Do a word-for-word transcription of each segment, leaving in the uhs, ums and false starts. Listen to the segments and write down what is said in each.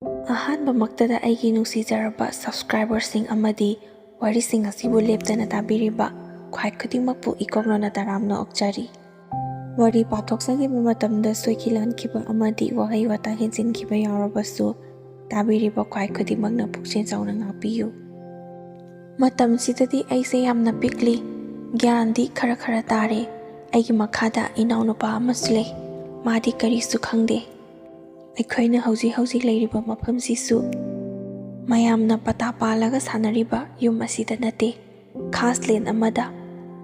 ꯑꯍꯥꯟꯕꯃꯛꯇꯗ ꯑꯩꯒꯤ ꯅꯨꯡꯁꯤꯖꯔꯕ subscriberꯁꯤꯡ ꯑꯃꯗꯤ ꯋꯥꯔꯤꯁꯤꯡ ꯑꯁꯤꯕꯨ ꯂꯦꯞꯇꯅ ꯇꯥꯕꯤꯔꯤꯕ ꯈ꯭ꯋꯥꯏ ꯈꯨꯗꯤꯡꯃꯛꯄꯨ ꯏꯀꯣꯛꯅꯅ ꯇꯔꯥꯝꯅ ꯑꯣꯛꯆꯔꯤ꯫ ꯋꯥꯔꯤ ꯄꯥꯊꯣꯛꯆꯈꯤꯕ ꯃꯇꯝꯗ ꯁꯣꯏꯈꯤ ꯂꯥꯟꯈꯤꯕ ꯑꯃꯗꯤ ꯋꯥꯍꯩ ꯋꯥꯇꯥ ꯍꯦꯟꯖꯤꯟꯈꯤꯕ ꯌꯥꯎꯔꯕꯁꯨ, ꯇꯥꯕꯤꯔꯤꯕ ꯈ꯭ꯋꯥꯏ ꯈꯨꯗꯤꯡꯃꯛꯅ ꯄꯨꯛꯆꯦꯜ ꯆꯥꯎꯅ ꯉꯥꯛꯄꯤꯌꯨ꯫ ꯃꯇꯝꯁꯤꯗꯗꯤ ꯑꯩꯁꯦ ꯌꯥꯝꯅ ꯄꯤꯛꯂꯤ, ꯒ꯭ꯌꯥꯟꯗꯤ ꯈꯔ ꯈꯔ ꯇꯥꯔꯦ꯫ ꯑꯩꯒꯤ ꯃꯈꯥꯗ ꯏꯅꯥꯎꯅꯨꯄꯥ ꯑꯃꯁꯨ ꯂꯩ, ꯃꯥꯗꯤ ꯀꯔꯤꯁꯨ ꯈꯪꯗꯦ꯫ ꯑꯩꯈꯣꯏꯅ ꯍꯧꯖꯤꯛ ꯍꯧꯖꯤꯛ ꯂꯩꯔꯤꯕ ꯃꯐꯝꯁꯤꯁꯨ ꯃꯌꯥꯝꯅ ꯄꯇꯥ ꯄꯥꯜꯂꯒ ꯁꯥꯟꯅꯔꯤꯕ ꯌꯨꯝ ꯑꯁꯤꯗ ꯅꯠꯇꯦ, ꯈꯥꯁ ꯂꯦꯟ ꯑꯃꯗ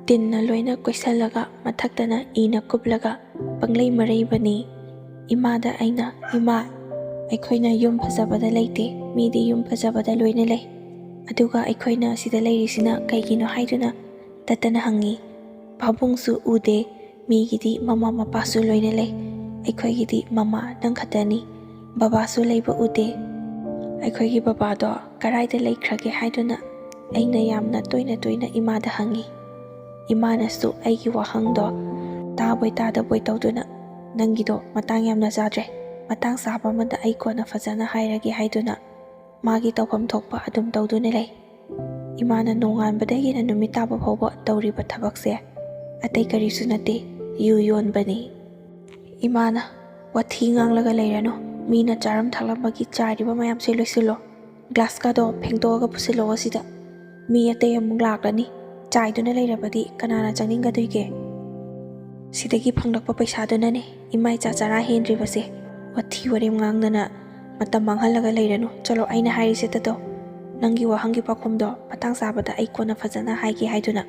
ꯇꯤꯟꯅ ꯂꯣꯏꯅ ꯀꯣꯏꯁꯜꯂꯒ ꯃꯊꯛꯇꯅ ꯏꯅ ꯀꯨꯞꯂꯒ ꯄꯪꯂꯩ ꯃꯔꯩꯕꯅꯤ꯫ ꯏꯃꯥꯗ ꯑꯩꯅ, "ꯏꯃꯥ, ꯑꯩꯈꯣꯏꯅ ꯌꯨꯝ ꯐꯖꯕꯗ ꯂꯩꯇꯦ, ꯃꯤꯗꯤ ꯌꯨꯝ ꯐꯖꯕꯗ ꯂꯣꯏꯅ ꯂꯩ, ꯑꯗꯨꯒ ꯑꯩꯈꯣꯏꯅ ꯑꯁꯤꯗ ꯂꯩꯔꯤꯁꯤꯅ ꯀꯩꯒꯤꯅꯣ?" ꯍꯥꯏꯗꯨꯅ ꯇꯠꯇꯅ ꯍꯪꯉꯤ꯫ ꯄꯥꯕꯨꯡꯁꯨ ꯎꯗꯦ, ꯃꯤꯒꯤꯗꯤ ꯃꯃꯥ ꯃꯄꯥꯁꯨ ꯂꯣꯏꯅ ꯂꯩ, ꯑꯩꯈꯣꯏꯒꯤꯗꯤ ꯃꯃꯥ ꯅꯪ ꯈꯛꯇꯅꯤ, ꯕꯕꯥꯁꯨ ꯂꯩꯕ ꯎꯗꯦ꯫ ꯑꯩꯈꯣꯏꯒꯤ ꯕꯕꯥꯗꯣ ꯀꯔꯥꯏꯗ ꯂꯩꯈ꯭ꯔꯒꯦ ꯍꯥꯏꯗꯨꯅ ꯑꯩꯅ ꯌꯥꯝꯅ ꯇꯣꯏꯅ ꯇꯣꯏꯅ ꯏꯃꯥꯗ ꯍꯪꯉꯤ꯫ ꯏꯃꯥꯅꯁꯨ ꯑꯩꯒꯤ ꯋꯥꯍꯪꯗꯣ ꯇꯥꯕꯣꯏ ꯇꯥꯗꯕꯣꯏ ꯇꯧꯗꯨꯅ, "ꯅꯪꯒꯤꯗꯣ ꯃꯇꯥꯡ ꯌꯥꯝꯅ ꯆꯥꯗ꯭ꯔꯦ, ꯃꯇꯥꯡ ꯆꯥꯕ ꯑꯃꯗ ꯑꯩ ꯀꯣꯟꯅ ꯐꯖꯅ ꯍꯥꯏꯔꯒꯦ" ꯍꯥꯏꯗꯨꯅ ꯃꯥꯒꯤ ꯇꯧꯐꯝ ꯊꯣꯛꯄ ꯑꯗꯨꯝ ꯇꯧꯗꯨꯅ ꯂꯩ꯫ ꯏꯃꯥꯅ ꯅꯣꯡꯉꯥꯟꯕꯗꯒꯤꯅ ꯅꯨꯃꯤꯠ ꯇꯥꯕ ꯐꯥꯎꯕ ꯇꯧꯔꯤꯕ ꯊꯕꯛꯁꯦ ꯑꯇꯩ ꯀꯔꯤꯁꯨ ꯅꯠꯇꯦ, ꯌꯨ ꯌꯣꯟꯕꯅꯤ꯫ ꯏꯃꯥꯅ, "ꯋꯥꯊꯤ ꯉꯥꯡꯂꯒ ꯂꯩꯔꯅꯨ, ꯃꯤꯅ ꯆꯥꯔꯝ ꯊꯛꯂꯝꯕꯒꯤ ꯆꯥꯏꯔꯤꯕ ꯃꯌꯥꯝꯁꯦ ꯂꯣꯏꯁꯤꯜꯂꯣ, ꯒ꯭ꯂꯥꯁꯀꯗꯣ ꯐꯦꯡꯗꯣꯛꯑꯒ ꯄꯨꯁꯤꯜꯂꯛꯑꯣ ꯁꯤꯗ, ꯃꯤ ꯑꯇꯩ ꯑꯃꯨꯛ ꯂꯥꯛꯂꯅꯤ, ꯆꯥꯏꯗꯨꯅ ꯂꯩꯔꯕꯗꯤ ꯀꯅꯥꯅ ꯆꯪꯅꯤꯡꯒꯗꯣꯏꯒꯦ? ꯁꯤꯗꯒꯤ ꯐꯪꯂꯛꯄ ꯄꯩꯁꯥꯗꯨꯅꯅꯦ ꯏꯃꯥ ꯏꯆꯥ ꯆꯔꯥ ꯍꯦꯟꯗ꯭ꯔꯤꯕꯁꯦ, ꯋꯥꯊꯤ ꯋꯥꯔꯦꯝ ꯉꯥꯡꯗꯅ ꯃꯇꯝ ꯃꯥꯡꯍꯜꯂꯒ ꯂꯩꯔꯅꯨ, ꯆꯠꯂꯣ, ꯑꯩꯅ ꯍꯥꯏꯔꯤꯁꯦ ꯇꯥꯇꯧ, ꯅꯪꯒꯤ ꯋꯥꯍꯪꯒꯤ ꯄꯥꯎꯈꯨꯝꯗꯣ ꯃꯇꯥꯡ ꯆꯥꯕꯗ ꯑꯩ ꯀꯣꯟꯅ ꯐꯖꯅ ꯍꯥꯏꯒꯦ" ꯍꯥꯏꯗꯨꯅ꯫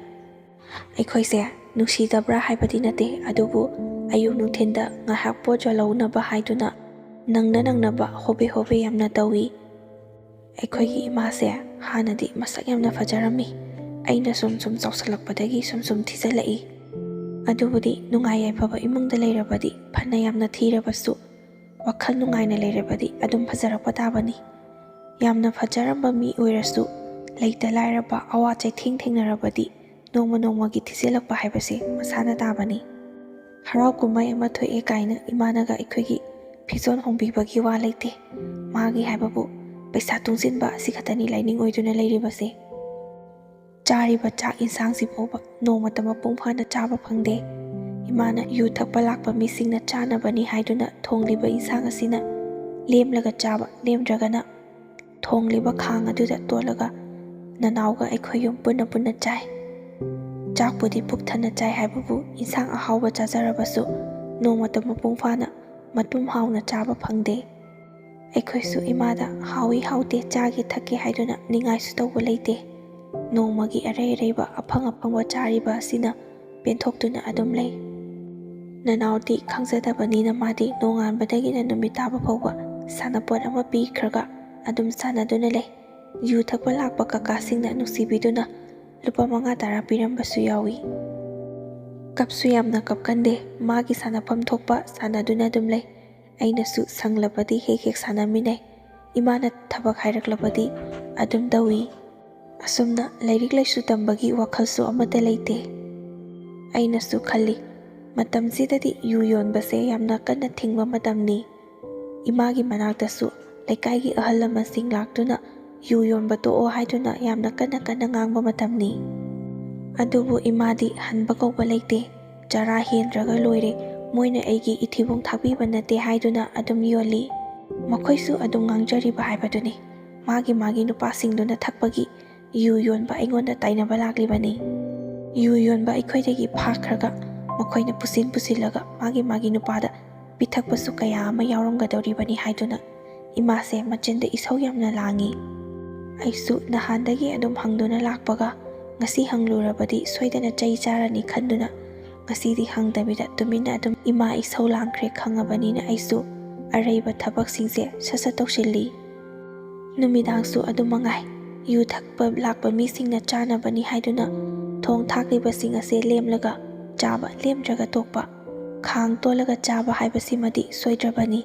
ꯑꯩꯈꯣꯏꯁꯦ ꯅꯨꯡꯁꯤꯗꯕ꯭ꯔꯥ ꯍꯥꯏꯕꯗꯤ ꯅꯠꯇꯦ, ꯑꯗꯨꯕꯨ ꯑꯌꯨꯛ ꯅꯨꯡꯊꯤꯟꯗ ꯉꯥꯏꯍꯥꯛ ꯄꯣꯠ ꯌꯣꯜꯍꯧꯅꯕ ꯍꯥꯏꯗꯨꯅ ꯅꯪꯅ ꯅꯪꯅꯕ ꯍꯣꯕꯦ ꯍꯣꯕꯦ ꯌꯥꯝꯅ ꯇꯧꯏ꯫ ꯑꯩꯈꯣꯏꯒꯤ ꯏꯃꯥꯁꯦ ꯍꯥꯟꯅꯗꯤ ꯃꯁꯛ ꯌꯥꯝꯅ ꯐꯖꯔꯝꯃꯤ, ꯑꯩꯅ ꯁꯨꯝ ꯁꯨꯝ ꯆꯥꯎꯁꯜꯂꯛꯄꯗꯒꯤ ꯁꯨꯝ ꯁꯨꯝ ꯊꯤꯖꯤꯜꯂꯛꯏ꯫ ꯑꯗꯨꯕꯨꯗꯤ ꯅꯨꯡꯉꯥꯏ ꯌꯥꯏꯐꯕ ꯏꯃꯨꯡꯗ ꯂꯩꯔꯕꯗꯤ ꯐꯅ ꯌꯥꯝꯅ ꯊꯤꯔꯕꯁꯨ, ꯋꯥꯈꯜ ꯅꯨꯡꯉꯥꯏꯅ ꯂꯩꯔꯕꯗꯤ ꯑꯗꯨꯝ ꯐꯖꯔꯛꯄ ꯇꯥꯕꯅꯤ꯫ ꯌꯥꯝꯅ ꯐꯖꯔꯝꯕ ꯃꯤ ꯑꯣꯏꯔꯁꯨ, ꯂꯩꯇ ꯂꯥꯏꯔꯕ, ꯑꯋꯥ ꯆꯩꯊꯦꯡ ꯊꯦꯡꯅꯔꯕꯗꯤ ꯅꯣꯡꯃ ꯅꯣꯡꯃꯒꯤ ꯊꯤꯖꯤꯜꯂꯛꯄ ꯍꯥꯏꯕꯁꯦ ꯃꯁꯥꯅ ꯇꯥꯕꯅꯤ꯫ ꯍꯔꯥꯎ ꯀꯨꯝꯍꯩ ꯑꯃ ꯊꯣꯛꯑꯦ ꯀꯥꯏꯅ ꯏꯃꯥꯅꯒ ꯑꯩꯈꯣꯏꯒꯤ ꯐꯤꯖꯣꯜ ꯍꯣꯡꯕꯤꯕꯒꯤ ꯋꯥ ꯂꯩꯇꯦ꯫ ꯃꯥꯒꯤ ꯍꯥꯏꯕꯕꯨ ꯄꯩꯁꯥ ꯇꯨꯡꯁꯤꯟꯕ ꯑꯁꯤ ꯈꯛꯇꯅꯤ ꯂꯥꯏꯅꯤꯡ ꯑꯣꯏꯗꯨꯅ ꯂꯩꯔꯤꯕꯁꯦ꯫ ꯆꯥꯔꯤꯕ ꯆꯥꯛ ꯏꯟꯁꯥꯡꯁꯤ ꯐꯥꯎꯕ ꯅꯣꯡꯃꯇ ꯃꯄꯨꯡ ꯐꯥꯅ ꯆꯥꯕ ꯐꯪꯗꯦ꯫ ꯏꯃꯥꯅ ꯌꯨ ꯊꯛꯄ ꯂꯥꯛꯄ ꯃꯤꯁꯤꯡꯅ ꯆꯥꯅꯕꯅꯤ ꯍꯥꯏꯗꯨꯅ ꯊꯣꯡꯂꯤꯕ ꯏꯟꯁꯥꯡ ꯑꯁꯤꯅ ꯂꯦꯝꯂꯒ ꯆꯥꯕ, ꯂꯦꯝꯗ꯭ꯔꯒꯅ ꯊꯣꯡꯂꯤꯕ ꯈꯥꯡ ꯑꯗꯨꯗ ꯇꯣꯠꯂꯒ ꯅꯅꯥꯎꯒ ꯑꯩꯈꯣꯏ ꯌꯨꯝ ꯄꯨꯟꯅ ꯄꯨꯟꯅ ꯆꯥꯏ꯫ ꯆꯥꯛꯄꯨꯗꯤ ꯄꯨꯛ ꯊꯟꯅ ꯆꯥꯏ ꯍꯥꯏꯕꯕꯨ ꯏꯟꯁꯥꯡ ꯑꯍꯥꯎꯕ ꯆꯥꯖꯔꯕꯁꯨ ꯅꯣꯡꯃꯇ ꯃꯄꯨꯡ ꯐꯥꯅ ꯃꯇꯨꯝ ꯍꯥꯎꯅ ꯆꯥꯕ ꯐꯪꯗꯦ꯫ ꯑꯩꯈꯣꯏꯁꯨ ꯏꯃꯥꯗ ꯍꯥꯎꯏ ꯍꯥꯎꯇꯦ, ꯆꯥꯒꯦ ꯊꯛꯀꯦ ꯍꯥꯏꯗꯨꯅ ꯅꯤꯡꯉꯥꯏꯁꯨ ꯇꯧꯕ ꯂꯩꯇꯦ꯫ ꯅꯣꯡꯃꯒꯤ ꯑꯔꯩ ꯑꯔꯩꯕ ꯑꯐꯪ ꯑꯐꯪꯕ ꯆꯥꯔꯤꯕ ꯑꯁꯤꯅ ꯄꯦꯟꯊꯣꯛꯇꯨꯅ ꯑꯗꯨꯝ ꯂꯩ꯫ ꯅꯅꯥꯎꯗꯤ ꯈꯪꯖꯗꯕꯅꯤꯅ ꯃꯥꯗꯤ ꯅꯣꯡꯉꯥꯟꯕꯗꯒꯤꯅ ꯅꯨꯃꯤꯠ ꯇꯥꯕ ꯐꯥꯎꯕ ꯁꯥꯟꯅꯄꯣꯠ ꯑꯃ ꯄꯤꯈ꯭ꯔꯒ ꯑꯗꯨꯝ ꯁꯥꯟꯅꯗꯨꯅ ꯂꯩ꯫ ꯌꯨ ꯊꯛꯄ ꯂꯥꯛꯄ ꯀꯀꯥꯁꯤꯡꯅ ꯅꯨꯡꯁꯤꯕꯤꯗꯨꯅ ꯂꯨꯄꯥ ꯃꯉꯥ ꯇꯔꯥ ꯄꯤꯔꯝꯕꯁꯨ ꯌꯥꯎꯏ꯫ ꯀꯞꯁꯨ ꯌꯥꯝꯅ ꯀꯞꯀꯟꯗꯦ, ꯃꯥꯒꯤ ꯁꯥꯟꯅꯐꯝ ꯊꯣꯛꯄ ꯁꯥꯟꯅꯗꯨꯅ ꯑꯗꯨꯝ ꯂꯩ꯫ ꯑꯩꯅꯁꯨ ꯁꯪꯂꯕꯗꯤ ꯍꯦꯛ ꯍꯦꯛ ꯁꯥꯟꯅꯃꯤꯟꯅꯩ꯫ ꯏꯃꯥꯅ ꯊꯕꯛ ꯍꯥꯏꯔꯛꯂꯕꯗꯤ ꯑꯗꯨꯝ ꯇꯧꯏ꯫ ꯑꯁꯨꯝꯅ ꯂꯥꯏꯔꯤꯛ ꯂꯥꯏꯁꯨ ꯇꯝꯕꯒꯤ ꯋꯥꯈꯜꯁꯨ ꯑꯃꯠꯇ ꯂꯩꯇꯦ꯫ ꯑꯩꯅꯁꯨ ꯈꯜꯂꯤ, ꯃꯇꯝꯁꯤꯗꯗꯤ ꯌꯨ ꯌꯣꯟꯕꯁꯦ ꯌꯥꯝꯅ ꯀꯟꯅ ꯊꯤꯡꯕ ꯃꯇꯝꯅꯤ꯫ ꯏꯃꯥꯒꯤ ꯃꯅꯥꯛꯇꯁꯨ ꯂꯩꯀꯥꯏꯒꯤ ꯑꯍꯜ ꯂꯃꯟꯁꯤꯡ ꯂꯥꯛꯇꯨꯅ ꯌꯨ ꯌꯣꯟꯕ ꯇꯣꯛꯑꯣ ꯍꯥꯏꯗꯨꯅ ꯌꯥꯝꯅ ꯀꯟꯅ ꯀꯟꯅ ꯉꯥꯡꯕ ꯃꯇꯝꯅꯤ꯫ ꯑꯗꯨꯕꯨ ꯏꯃꯥꯗꯤ ꯍꯟꯕ ꯀꯧꯕ ꯂꯩꯇꯦ꯫ ꯆꯔꯥ ꯍꯦꯟꯗ꯭ꯔꯒ ꯂꯣꯏꯔꯦ, ꯃꯣꯏꯅ ꯑꯩꯒꯤ ꯏꯊꯤꯕꯣꯡ ꯊꯥꯛꯄꯤꯕ ꯅꯠꯇꯦ ꯍꯥꯏꯗꯨꯅ ꯑꯗꯨꯝ ꯌꯣꯜꯂꯤ꯫ ꯃꯈꯣꯏꯁꯨ ꯑꯗꯨꯝ ꯉꯥꯡꯖꯔꯤꯕ ꯍꯥꯏꯕꯗꯨꯅꯤ꯫ ꯃꯥꯒꯤ ꯃꯥꯒꯤ ꯅꯨꯄꯥꯁꯤꯡꯗꯨꯅ ꯊꯛꯄꯒꯤ ꯌꯨ ꯌꯣꯟꯕ ꯑꯩꯉꯣꯟꯗ ꯇꯥꯏꯅꯕ ꯂꯥꯛꯂꯤꯕꯅꯤ꯫ ꯌꯨ ꯌꯣꯟꯕ ꯑꯩꯈꯣꯏꯗꯒꯤ ꯐꯥꯈ꯭ꯔꯒ ꯃꯈꯣꯏꯅ ꯄꯨꯁꯤꯟ ꯄꯨꯁꯤꯜꯂꯒ ꯃꯥꯒꯤ ꯃꯥꯒꯤ ꯅꯨꯄꯥꯗ ꯄꯤꯊꯛꯄꯁꯨ ꯀꯌꯥ ꯑꯃ ꯌꯥꯎꯔꯝꯒꯗꯧꯔꯤꯕꯅꯤ ꯍꯥꯏꯗꯨꯅ ꯏꯃꯥꯁꯦ ꯃꯆꯤꯟꯗ ꯏꯁꯧ ꯌꯥꯝꯅ ꯂꯥꯡꯉꯤ꯫ ꯑꯩꯁꯨ ꯅꯍꯥꯟꯗꯒꯤ ꯑꯗꯨꯝ ꯍꯪꯗꯨꯅ ꯂꯥꯛꯄꯒ ꯉꯁꯤ ꯍꯪꯂꯨꯔꯕꯗꯤ ꯁꯣꯏꯗꯅ ꯆꯩ ꯆꯥꯔꯅꯤ ꯈꯟꯗꯨꯅ ꯉꯁꯤꯗꯤ ꯍꯪꯗꯕꯤꯗ ꯇꯨꯃꯤꯟꯅ ꯑꯗꯨꯝ ꯏꯃꯥ ꯏꯁꯧ ꯂꯥꯡꯈ꯭ꯔꯦ ꯈꯪꯉꯕꯅꯤꯅ ꯑꯩꯁꯨ ꯑꯔꯩꯕ ꯊꯕꯛꯁꯤꯡꯁꯦ ꯁꯠ ꯁꯠ ꯇꯧꯁꯤꯜꯂꯤ꯫ ꯅꯨꯃꯤꯗꯥꯡꯁꯨ ꯑꯗꯨꯝ ꯃꯉꯥꯏ꯫ ꯌꯨ ꯊꯛꯄ ꯂꯥꯛꯄ ꯃꯤꯁꯤꯡꯅ ꯆꯥꯅꯕꯅꯤ ꯍꯥꯏꯗꯨꯅ ꯊꯣꯡ ꯊꯥꯛꯂꯤꯕꯁꯤꯡ ꯑꯁꯦ ꯂꯦꯝꯂꯒ ꯆꯥꯕ, ꯂꯦꯝꯗ꯭ꯔꯒ ꯇꯣꯛꯄ꯫ ꯈꯥꯡ ꯇꯣꯜꯂꯒ ꯆꯥꯕ ꯍꯥꯏꯕꯁꯤꯃꯗꯤ ꯁꯣꯏꯗ꯭ꯔꯕꯅꯤ꯫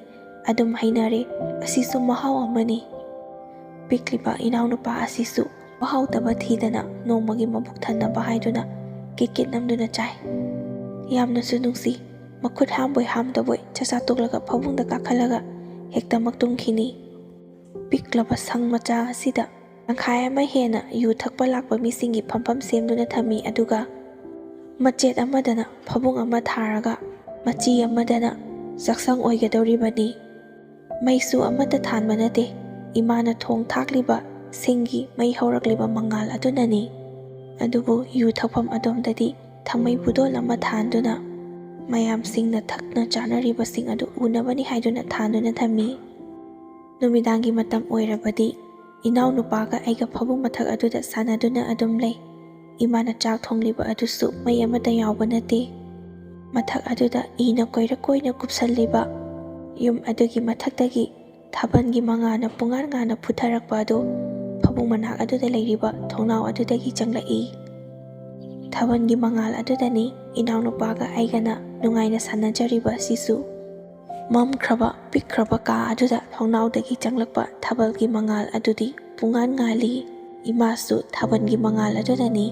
ꯑꯗꯨꯝ ꯍꯩꯅꯔꯦ꯫ ꯑꯁꯤꯁꯨ ꯃꯍꯥꯎ ꯑꯃꯅꯤ꯫ ꯄꯤꯛꯂꯤꯕ ꯏꯅꯥꯎꯅꯨꯄꯥ ꯑꯁꯤꯁꯨ ꯃꯍꯥꯎꯇꯕ ꯊꯤꯗꯅ ꯅꯣꯡꯃꯒꯤ ꯃꯕꯨꯛ ꯊꯟꯅꯕ ꯍꯥꯏꯗꯨꯅ ꯀꯤꯠ ꯀꯤꯠ ꯅꯝꯗꯨꯅ ꯆꯥꯏ꯫ ꯌꯥꯝꯅꯁꯨ ꯅꯨꯡꯁꯤ꯫ ꯃꯈꯨꯠ ꯍꯥꯝꯕꯣꯏ ꯍꯥꯝꯗꯕꯣꯏ ꯆꯥꯛꯆꯥ ꯇꯣꯛꯂꯒ ꯐꯃꯨꯡꯗ ꯀꯥꯈꯠꯂꯒ ꯍꯦꯛꯇꯃꯛ ꯇꯨꯝꯈꯤꯅꯤ꯫ ꯄꯤꯛꯂꯕ ꯁꯪ ꯃꯆꯥ ꯑꯁꯤꯗ ꯇꯪꯈꯥꯏ ꯑꯃ ꯍꯦꯟꯅ ꯌꯨ ꯊꯛꯄ ꯂꯥꯛꯄ ꯃꯤꯁꯤꯡꯒꯤ ꯐꯝꯐꯝ ꯁꯦꯝꯗꯨꯅ ꯊꯝꯃꯤ, ꯑꯗꯨꯒ ꯃꯆꯦꯠ ꯑꯃꯗꯅ ꯐꯃꯨꯡ ꯑꯃ ꯊꯥꯔꯒ ꯃꯆꯤ ꯑꯃꯗꯅ ꯆꯥꯛꯁꯪ ꯑꯣꯏꯒꯗꯧꯔꯤꯕꯅꯤ꯫ ꯃꯩꯁꯨ ꯑꯃꯠꯇ ꯊꯥꯟꯕ ꯅꯠꯇꯦ, ꯏꯃꯥꯅ ꯊꯣꯡ ꯊꯥꯛꯂꯤꯕ ꯁꯤꯡꯒꯤ ꯃꯩ ꯍꯧꯔꯛꯂꯤꯕ ꯃꯉꯥꯜ ꯑꯗꯨꯅꯅꯤ꯫ ꯑꯗꯨꯕꯨ ꯌꯨ ꯊꯛꯐꯝ ꯑꯗꯣꯝꯗꯗꯤ ꯊꯝꯃꯩ ꯕꯨꯗꯣꯜ ꯑꯃ ꯊꯥꯟꯗꯨꯅ ꯃꯌꯥꯝꯁꯤꯡꯅ ꯊꯛꯅ ꯆꯥꯅꯔꯤꯕꯁꯤꯡ ꯑꯗꯨ ꯎꯅꯕꯅꯤ ꯍꯥꯏꯗꯨꯅ ꯊꯥꯟꯗꯨꯅ ꯊꯝꯃꯤ꯫ ꯅꯨꯃꯤꯗꯥꯡꯒꯤ ꯃꯇꯝ ꯑꯣꯏꯔꯕꯗꯤ ꯏꯅꯥꯎꯅꯨꯄꯥꯒ ꯑꯩꯒ ꯐꯃꯨꯡ ꯃꯊꯛ ꯑꯗꯨꯗ ꯁꯥꯟꯅꯗꯨꯅ ꯑꯗꯨꯝ ꯂꯩ꯫ ꯏꯃꯥꯅ ꯆꯥꯛ ꯊꯣꯡꯂꯤꯕ ꯑꯗꯨꯁꯨ ꯃꯩ ꯑꯃꯠꯇ ꯌꯥꯎꯕ ꯅꯠꯇꯦ꯫ ꯃꯊꯛ ꯑꯗꯨꯗ ꯏꯅ ꯀꯣꯏꯔ ꯀꯣꯏꯅ ꯀꯨꯞꯁꯜꯂꯤꯕ ꯌꯨꯝ ꯑꯗꯨꯒꯤ ꯃꯊꯛꯇꯒꯤ ꯊꯥꯕꯜꯒꯤ ꯃꯉꯥꯜꯅ ꯄꯨꯡꯉꯥꯟ ꯉꯥꯟꯅ ꯄꯨꯊꯔꯛꯄ ꯑꯗꯨ ꯐꯃꯨꯡ ꯃꯅꯥꯛ ꯑꯗꯨꯗ ꯂꯩꯔꯤꯕ ꯊꯣꯡꯅꯥꯎ ꯑꯗꯨꯗꯒꯤ ꯆꯪꯂꯛꯏ꯫ ꯊꯥꯕꯜꯒꯤ ꯃꯉꯥꯜ ꯑꯗꯨꯗꯅꯤ ꯏꯅꯥꯎꯅꯨꯄꯥꯒ ꯑꯩꯒꯅ ꯅꯨꯡꯉꯥꯏꯅ ꯁꯥꯟꯅꯖꯔꯤꯕ ꯑꯁꯤꯁꯨ꯫ ꯃꯝꯈ꯭ꯔꯕ ꯄꯤꯛꯈ꯭ꯔꯕ ꯀꯥ ꯑꯗꯨꯗ ꯊꯣꯡꯅꯥꯎꯗꯒꯤ ꯆꯪꯂꯛꯄ ꯊꯥꯕꯜꯒꯤ ꯃꯉꯥꯜ ꯑꯗꯨꯗꯤ ꯄꯨꯡꯉꯥꯟ ꯉꯥꯜꯂꯤ꯫ ꯏꯃꯥꯁꯨ ꯊꯥꯕꯜꯒꯤ ꯃꯉꯥꯜ ꯑꯗꯨꯗꯅꯤ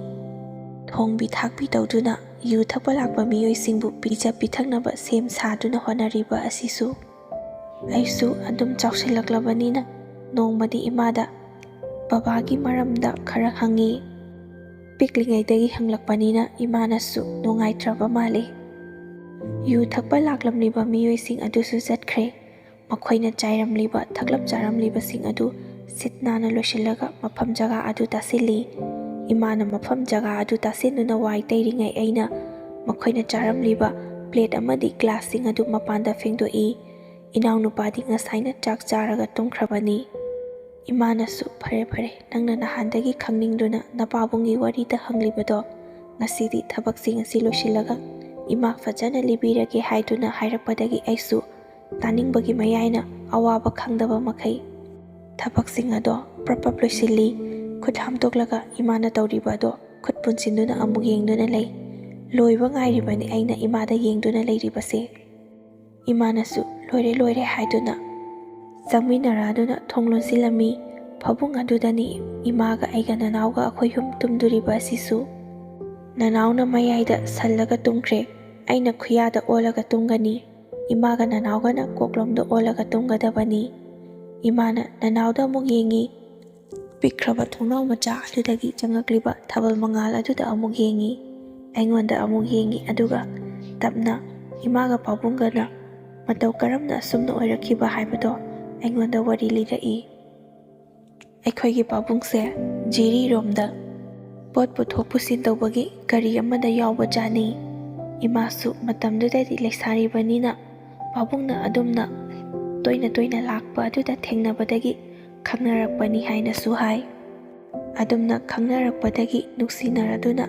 ꯊꯣꯡꯕꯤ ꯊꯥꯛꯄꯤ ꯇꯧꯗꯨꯅ ꯌꯨ ꯊꯛꯄ ꯂꯥꯛꯄ ꯃꯤꯑꯣꯏꯁꯤꯡꯕꯨ ꯄꯤꯖ ꯄꯤꯊꯛꯅꯕ ꯁꯦꯝ ꯁꯥꯗꯨꯅ ꯍꯣꯠꯅꯔꯤꯕ ꯑꯁꯤꯁꯨ꯫ ꯑꯩꯁꯨ ꯑꯗꯨꯝ ꯆꯥꯎꯁꯤꯜꯂꯛꯂꯕꯅꯤꯅ ꯅꯣꯡꯃꯗꯤ ꯏꯃꯥꯗ ꯕꯕꯥꯒꯤ ꯃꯔꯝꯗ ꯈꯔ ꯍꯪꯉꯤ꯫ ꯄꯤꯛꯂꯤꯉꯩꯗꯒꯤ ꯍꯪꯂꯛꯄꯅꯤꯅ ꯏꯃꯥꯅꯁꯨ ꯅꯨꯡꯉꯥꯏꯇ꯭ꯔꯕ ꯃꯥꯜꯂꯤ꯫ ꯌꯨ ꯊꯛꯄ ꯂꯥꯛꯂꯝꯂꯤꯕ ꯃꯤꯑꯣꯏꯁꯤꯡ ꯑꯗꯨꯁꯨ ꯆꯠꯈ꯭ꯔꯦ꯫ ꯃꯈꯣꯏꯅ ꯆꯥꯏꯔꯝꯂꯤꯕ, ꯊꯛꯂꯝ ꯆꯥꯔꯝꯂꯤꯕꯁꯤꯡ ꯑꯗꯨ ꯁꯤꯠ ꯅꯥꯟꯅ ꯂꯣꯏꯁꯤꯜꯂꯒ ꯃꯐꯝ ꯖꯒꯥ ꯑꯗꯨ ꯇꯥꯁꯤꯜꯂꯤ꯫ ꯏꯃꯥꯅ ꯃꯐꯝ ꯖꯒꯥ ꯑꯗꯨ ꯇꯥꯁꯤꯟꯗꯨꯅ ꯋꯥꯏ ꯇꯩꯔꯤꯉꯩ ꯑꯩꯅ ꯃꯈꯣꯏꯅ ꯆꯥꯔꯝꯂꯤꯕ ꯄ꯭ꯂꯦꯠ ꯑꯃꯗꯤ ꯒ꯭ꯂꯥꯁꯁꯤꯡ ꯑꯗꯨ ꯃꯄꯥꯟꯗ ꯐꯦꯡꯗꯣꯛꯏ꯫ ꯏꯅꯥꯎꯅꯨꯄꯥꯗꯤ ꯉꯁꯥꯏꯅ ꯆꯥꯛ ꯆꯥꯔꯒ ꯇꯨꯝꯈ꯭ꯔꯕꯅꯤ꯫ ꯏꯃꯥꯅꯁꯨ, "ꯐꯔꯦ ꯐꯔꯦ, ꯅꯪꯅ ꯅꯍꯥꯟꯗꯒꯤ ꯈꯪꯅꯤꯡꯗꯨꯅ ꯅꯄꯥꯕꯨꯡꯒꯤ ꯋꯥꯔꯤꯗ ꯍꯪꯂꯤꯕꯗꯣ, ꯉꯁꯤꯗꯤ ꯊꯕꯛꯁꯤꯡ ꯑꯁꯤ ꯂꯣꯏꯁꯤꯜꯂꯒ ꯏꯃꯥ ꯐꯖꯅ ꯂꯤꯕꯤꯔꯒꯦ" ꯍꯥꯏꯗꯨꯅ ꯍꯥꯏꯔꯛꯄꯗꯒꯤ ꯑꯩꯁꯨ ꯇꯥꯅꯤꯡꯕꯒꯤ ꯃꯌꯥꯏꯅ ꯑꯋꯥꯕ ꯈꯪꯗꯕ ꯃꯈꯩ ꯊꯕꯛꯁꯤꯡ ꯑꯗꯣ ꯄ꯭ꯔꯞ ꯄ꯭ꯔꯞ ꯂꯣꯏꯁꯤꯜꯂꯤ꯫ ꯈꯨꯠ ꯍꯥꯝꯗꯣꯛꯂꯒ ꯏꯃꯥꯅ ꯇꯧꯔꯤꯕ ꯑꯗꯣ ꯈꯨꯠ ꯄꯨꯟꯁꯤꯟꯗꯨꯅ ꯑꯃꯨꯛ ꯌꯦꯡꯗꯨꯅ ꯂꯩ꯫ ꯂꯣꯏꯕ ꯉꯥꯏꯔꯤꯕꯅꯤ ꯑꯩꯅ ꯏꯃꯥꯗ ꯌꯦꯡꯗꯨꯅ ꯂꯩꯔꯤꯕꯁꯦ꯫ ꯏꯃꯥꯅꯁꯨ "ꯂꯣꯏꯔꯦ, ꯂꯣꯏꯔꯦ" ꯍꯥꯏꯗꯨꯅ ꯆꯪꯃꯤꯟꯅꯔꯗꯨꯅ ꯊꯣꯡ ꯂꯣꯟꯁꯤꯜꯂꯝꯃꯤ꯫ ꯐꯃꯨꯡ ꯑꯗꯨꯗꯅꯤ ꯏꯃꯥꯒ ꯑꯩꯒ ꯅꯅꯥꯎꯒ ꯑꯩꯈꯣꯏ ꯑꯍꯨꯝ ꯇꯨꯝꯗꯣꯔꯤꯕ ꯑꯁꯤꯁꯨ꯫ ꯅꯅꯥꯎꯅ ꯃꯌꯥꯏꯗ ꯁꯜꯂꯒ ꯇꯨꯝꯈ꯭ꯔꯦ꯫ ꯑꯩꯅ ꯈꯨꯌꯥꯗ ꯑꯣꯜꯂꯒ ꯇꯨꯝꯒꯅꯤ꯫ ꯏꯃꯥꯒ ꯅꯅꯥꯎꯒꯅ ꯀꯣꯛꯂꯣꯝꯗ ꯑꯣꯜꯂꯒ ꯇꯨꯝꯒꯗꯕꯅꯤ꯫ ꯏꯃꯥꯅ ꯅꯅꯥꯎꯗ ꯑꯃꯨꯛ ꯌꯦꯡꯉꯤ꯫ ꯄꯤꯛꯈ꯭ꯔꯕ ꯊꯣꯡꯅꯥꯎ ꯃꯆꯥ ꯑꯗꯨꯗꯒꯤ ꯆꯪꯉꯛꯂꯤꯕ ꯊꯥꯕꯜ ꯃꯉꯥꯜ ꯑꯗꯨꯗ ꯑꯃꯨꯛ ꯌꯦꯡꯉꯤ꯫ ꯑꯩꯉꯣꯟꯗ ꯑꯃꯨꯛ ꯌꯦꯡꯉꯤ, ꯑꯗꯨꯒ ꯇꯞꯅ ꯏꯃꯥꯒ ꯄꯥꯕꯨꯡꯒꯅ ꯃꯇꯧ ꯀꯔꯝꯅ ꯑꯁꯨꯝꯅ ꯑꯣꯏꯔꯛꯈꯤꯕ ꯍꯥꯏꯕꯗꯣ ꯑꯩꯉꯣꯟꯗ ꯋꯥꯔꯤ ꯂꯤꯔꯛꯏ꯫ ꯑꯩꯈꯣꯏꯒꯤ ꯄꯥꯕꯨꯡꯁꯦ ꯖꯤꯔꯤꯔꯣꯝꯗ ꯄꯣꯠ ꯄꯨꯊꯣꯛ ꯄꯨꯁꯤꯟ ꯇꯧꯕꯒꯤ ꯒꯥꯔꯤ ꯑꯃꯗ ꯌꯥꯎꯕ ꯖꯥꯠꯅꯤ꯫ ꯏꯃꯥꯁꯨ ꯃꯇꯝꯗꯨꯗꯗꯤ ꯂꯩꯁꯥꯔꯤꯕꯅꯤꯅ ꯄꯥꯕꯨꯡꯅ ꯑꯗꯨꯝꯅ ꯇꯣꯏꯅ ꯇꯣꯏꯅ ꯂꯥꯛꯄ ꯑꯗꯨꯗ ꯊꯦꯡꯅꯕꯗꯒꯤ ꯈꯪꯅꯔꯛꯄꯅꯤ ꯍꯥꯏꯅꯁꯨ ꯍꯥꯏ꯫ ꯑꯗꯨꯝꯅ ꯈꯪꯅꯔꯛꯄꯗꯒꯤ ꯅꯨꯡꯁꯤꯅꯔꯗꯨꯅ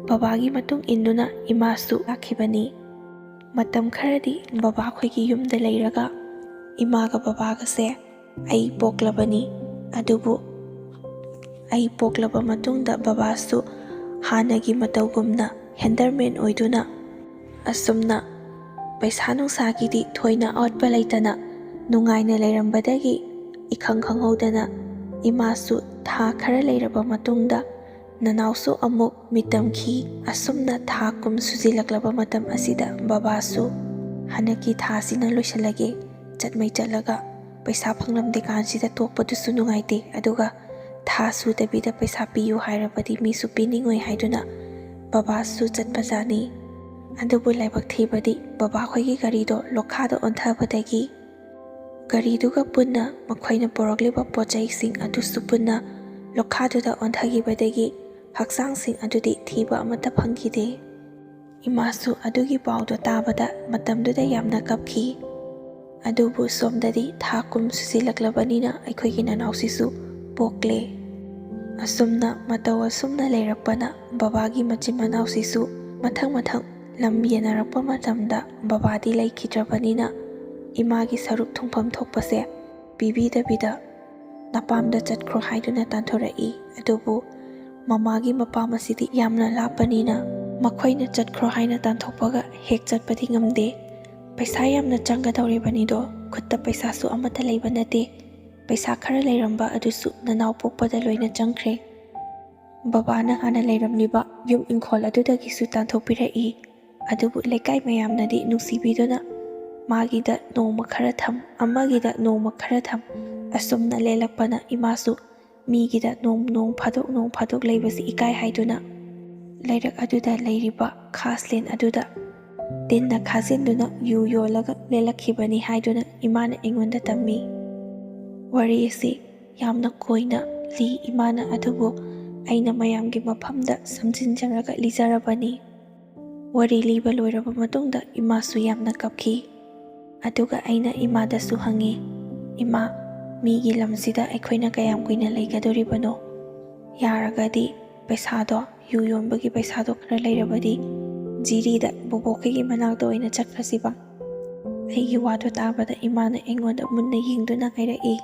ꯕꯕꯥꯒꯤ ꯃꯇꯨꯡ ꯏꯟꯗꯨꯅ ꯏꯃꯥꯁꯨ ꯂꯥꯛꯈꯤꯕꯅꯤ꯫ ꯃꯇꯝ ꯈꯔꯗꯤ ꯕꯕꯥ ꯑꯩꯈꯣꯏꯒꯤ ꯌꯨꯝꯗ ꯂꯩꯔꯒ ꯏꯃꯥꯒ ꯕꯕꯥꯒꯁꯦ ꯑꯩ ꯄꯣꯛꯂꯕꯅꯤ꯫ ꯑꯗꯨꯕꯨ ꯑꯩ ꯄꯣꯛꯂꯕ ꯃꯇꯨꯡꯗ ꯕꯕꯥꯁꯨ ꯍꯥꯟꯅꯒꯤ ꯃꯇꯧꯒꯨꯝꯅ ꯍꯦꯟꯗꯔꯃꯦꯟ ꯑꯣꯏꯗꯨꯅ ꯑꯁꯨꯝꯅ ꯄꯩꯁꯥ ꯅꯨꯡꯁꯥꯒꯤꯗꯤ ꯊꯣꯏꯅ ꯑꯋꯥꯠꯄ ꯂꯩꯇꯅ ꯅꯨꯡꯉꯥꯏꯅ ꯂꯩꯔꯝꯕꯗꯒꯤ ꯏꯈꯪ ꯈꯪꯍꯧꯗꯅ ꯏꯃꯥꯁꯨ ꯊꯥ ꯈꯔ ꯂꯩꯔꯕ ꯃꯇꯨꯡꯗ ꯅꯅꯥꯎꯁꯨ ꯑꯃꯨꯛ ꯃꯤꯇꯝꯈꯤ꯫ ꯑꯁꯨꯝꯅ ꯊꯥ ꯀꯨꯝ ꯁꯨꯖꯤꯜꯂꯛꯂꯕ ꯃꯇꯝ ꯑꯁꯤꯗ ꯕꯕꯥꯁꯨ ꯍꯟꯗꯛꯀꯤ ꯊꯥꯁꯤꯅ ꯂꯣꯏꯁꯤꯜꯂꯒꯦ, ꯆꯠꯃꯩ ꯆꯠꯂꯒ ꯄꯩꯁꯥ ꯐꯪꯂꯝꯗꯦ ꯀꯥꯟꯁꯤꯗ ꯇꯣꯛꯄꯗꯨꯁꯨ ꯅꯨꯡꯉꯥꯏꯇꯦ, ꯑꯗꯨꯒ ꯊꯥ ꯁꯨꯗꯕꯤꯗ ꯄꯩꯁꯥ ꯄꯤꯌꯨ ꯍꯥꯏꯔꯕꯗꯤ ꯃꯤꯁꯨ ꯄꯤꯅꯤꯡꯉꯣꯏ ꯍꯥꯏꯗꯨꯅ ꯕꯕꯥꯁꯨ ꯆꯠꯄꯖꯥꯠꯅꯤ꯫ ꯑꯗꯨꯕꯨ ꯂꯥꯏꯕꯛ ꯊꯤꯕꯗꯤ ꯕꯕꯥ ꯈꯣꯏꯒꯤ ꯒꯥꯔꯤꯗꯣ ꯂꯣꯈꯥꯗ ꯑꯣꯟꯊꯕꯗꯒꯤ ꯒꯥꯔꯤꯗꯨꯒ ꯄꯨꯟꯅ ꯃꯈꯣꯏꯅ ꯄꯨꯔꯛꯂꯤꯕ ꯄꯣꯠ ꯆꯩꯁꯤꯡ ꯑꯗꯨꯁꯨ ꯄꯨꯟꯅ ꯂꯣꯈꯥꯗꯨꯗ ꯑꯣꯟꯊꯈꯤꯕꯗꯒꯤ ꯍꯛꯆꯥꯡꯁꯤꯡ ꯑꯗꯨꯗꯤ ꯊꯤꯕ ꯑꯃꯠꯇ ꯐꯪꯈꯤꯗꯦ꯫ ꯏꯃꯥꯁꯨ ꯑꯗꯨꯒꯤ ꯄꯥꯎꯗꯣ ꯇꯥꯕꯗ ꯃꯇꯝꯗꯨꯗ ꯌꯥꯝꯅ ꯀꯞꯈꯤ꯫ ꯑꯗꯨꯕꯨ ꯁꯣꯝꯗꯗꯤ ꯊꯥ ꯀꯨꯝ ꯁꯨꯖꯤꯜꯂꯛꯂꯕꯅꯤꯅ ꯑꯩꯈꯣꯏꯒꯤ ꯅꯅꯥꯎꯁꯤꯁꯨ ꯄꯣꯛꯂꯦ꯫ ꯑꯁꯨꯝꯅ ꯃꯇꯧ ꯑꯁꯨꯝꯅ ꯂꯩꯔꯛꯄꯅ ꯕꯕꯥꯒꯤ ꯃꯆꯤꯟ ꯃꯅꯥꯎꯁꯤꯁꯨ ꯃꯊꯪ ꯃꯊꯪ ꯂꯝ ꯌꯦꯟꯅꯔꯛꯄ ꯃꯇꯝꯗ ꯕꯕꯥꯗꯤ ꯂꯩꯈꯤꯗ꯭ꯔꯕꯅꯤꯅ ꯏꯃꯥꯒꯤ ꯁꯔꯨꯛ ꯊꯨꯡꯐꯝ ꯊꯣꯛꯄꯁꯦ ꯄꯤꯕꯤꯗꯕꯤꯗ ꯅꯄꯥꯝꯗ ꯆꯠꯈ꯭ꯔꯣ ꯍꯥꯏꯗꯨꯅ ꯇꯥꯟꯊꯣꯔꯛꯏ꯫ ꯑꯗꯨꯕꯨ ꯃꯃꯥꯒꯤ ꯃꯄꯥꯝ ꯑꯁꯤꯗꯤ ꯌꯥꯝꯅ ꯂꯥꯞꯄꯅꯤꯅ ꯃꯈꯣꯏꯅ ꯆꯠꯈ꯭ꯔꯣ ꯍꯥꯏꯅ ꯇꯥꯟꯊꯣꯛꯄꯒ ꯍꯦꯛ ꯆꯠꯄꯗꯤ ꯉꯝꯗꯦ꯫ ꯄꯩꯁꯥ ꯌꯥꯝꯅ ꯆꯪꯒꯗꯧꯔꯤꯕꯅꯤꯗꯣ, ꯈꯨꯠꯇ ꯄꯩꯁꯥꯁꯨ ꯑꯃꯠꯇ ꯂꯩꯕ ꯅꯠꯇꯦ꯫ ꯄꯩꯁꯥ ꯈꯔ ꯂꯩꯔꯝꯕ ꯑꯗꯨꯁꯨ ꯅꯅꯥꯎ ꯄꯣꯛꯄꯗ ꯂꯣꯏꯅ ꯆꯪꯈ꯭ꯔꯦ꯫ ꯕꯕꯥꯅ ꯍꯥꯟꯅ ꯂꯩꯔꯝꯂꯤꯕ ꯌꯨꯝ ꯏꯪꯈꯣꯜ ꯑꯗꯨꯗꯒꯤꯁꯨ ꯇꯥꯟꯊꯣꯛꯄꯤꯔꯛꯏ꯫ ꯑꯗꯨꯕꯨ ꯂꯩꯀꯥꯏ ꯃꯌꯥꯝꯅꯗꯤ ꯅꯨꯡꯁꯤꯕꯤꯗꯨꯅ ꯃꯥꯒꯤꯗ ꯅꯣꯡꯃ ꯈꯔ ꯊꯝ, ꯑꯃꯒꯤꯗ ꯅꯣꯡꯃ ꯈꯔ ꯊꯝ, ꯑꯁꯨꯝꯅ ꯂꯦꯜꯂꯛꯄꯅ ꯏꯃꯥꯁꯨ ꯃꯤꯒꯤꯗ ꯅꯣꯡ ꯅꯣꯡ ꯐꯥꯗꯣꯛ ꯅꯣꯡ ꯐꯥꯗꯣꯛ ꯂꯩꯕꯁꯤ ꯏꯀꯥꯏ ꯍꯥꯏꯗꯨꯅ ꯂꯩꯔꯛ ꯑꯗꯨꯗ ꯂꯩꯔꯤꯕ ꯈꯥꯁꯂꯦꯟ ꯑꯗꯨꯗ ꯇꯤꯟꯅ ꯈꯥꯖꯤꯟꯗꯨꯅ ꯌꯨ ꯌꯣꯜꯂꯒ ꯂꯦꯜꯂꯛꯈꯤꯕꯅꯤ ꯍꯥꯏꯗꯨꯅ ꯏꯃꯥꯅ ꯑꯩꯉꯣꯟꯗ ꯇꯝꯃꯤ꯫ ꯋꯥꯔꯤ ꯑꯁꯤ ꯌꯥꯝꯅ ꯀꯣꯏꯅ ꯂꯤ ꯏꯃꯥꯅ, ꯑꯗꯨꯕꯨ ꯑꯩꯅ ꯃꯌꯥꯝꯒꯤ ꯃꯐꯝꯗ ꯁꯝꯖꯤꯟꯖꯔꯒ ꯂꯤꯖꯔꯕꯅꯤ꯫ ꯋꯥꯔꯤ ꯂꯤꯕ ꯂꯣꯏꯔꯕ ꯃꯇꯨꯡꯗ ꯏꯃꯥꯁꯨ ꯌꯥꯝꯅ ꯀꯞꯈꯤ꯫ ꯑꯗꯨꯒ ꯑꯩꯅ ꯏꯃꯥꯗꯁꯨ ꯍꯪꯉꯤ, "ꯏꯃꯥ, ꯃꯤꯒꯤ ꯂꯝꯁꯤꯗ ꯑꯩꯈꯣꯏꯅ ꯀꯌꯥꯝ ꯀꯨꯏꯅ ꯂꯩꯒꯗꯣꯔꯤꯕꯅꯣ? ꯌꯥꯔꯒꯗꯤ ꯄꯩꯁꯥꯗꯣ, ꯌꯨ ꯌꯣꯟꯕꯒꯤ ꯄꯩꯁꯥꯗꯣ ꯈꯔ ꯂꯩꯔꯕꯗꯤ ꯖꯤꯔꯤꯗ ꯕꯣꯕꯣꯛꯈꯣꯏꯒꯤ ꯃꯅꯥꯛꯇ ꯑꯣꯏꯅ ꯆꯠꯈ꯭ꯔꯁꯤꯕ?" ꯑꯩꯒꯤ ꯋꯥꯗꯣ ꯇꯥꯕꯗ ꯏꯃꯥꯅ ꯑꯩꯉꯣꯟꯗ ꯃꯨꯟꯅ ꯌꯦꯡꯗꯨꯅ ꯍꯥꯏꯔꯛꯏ,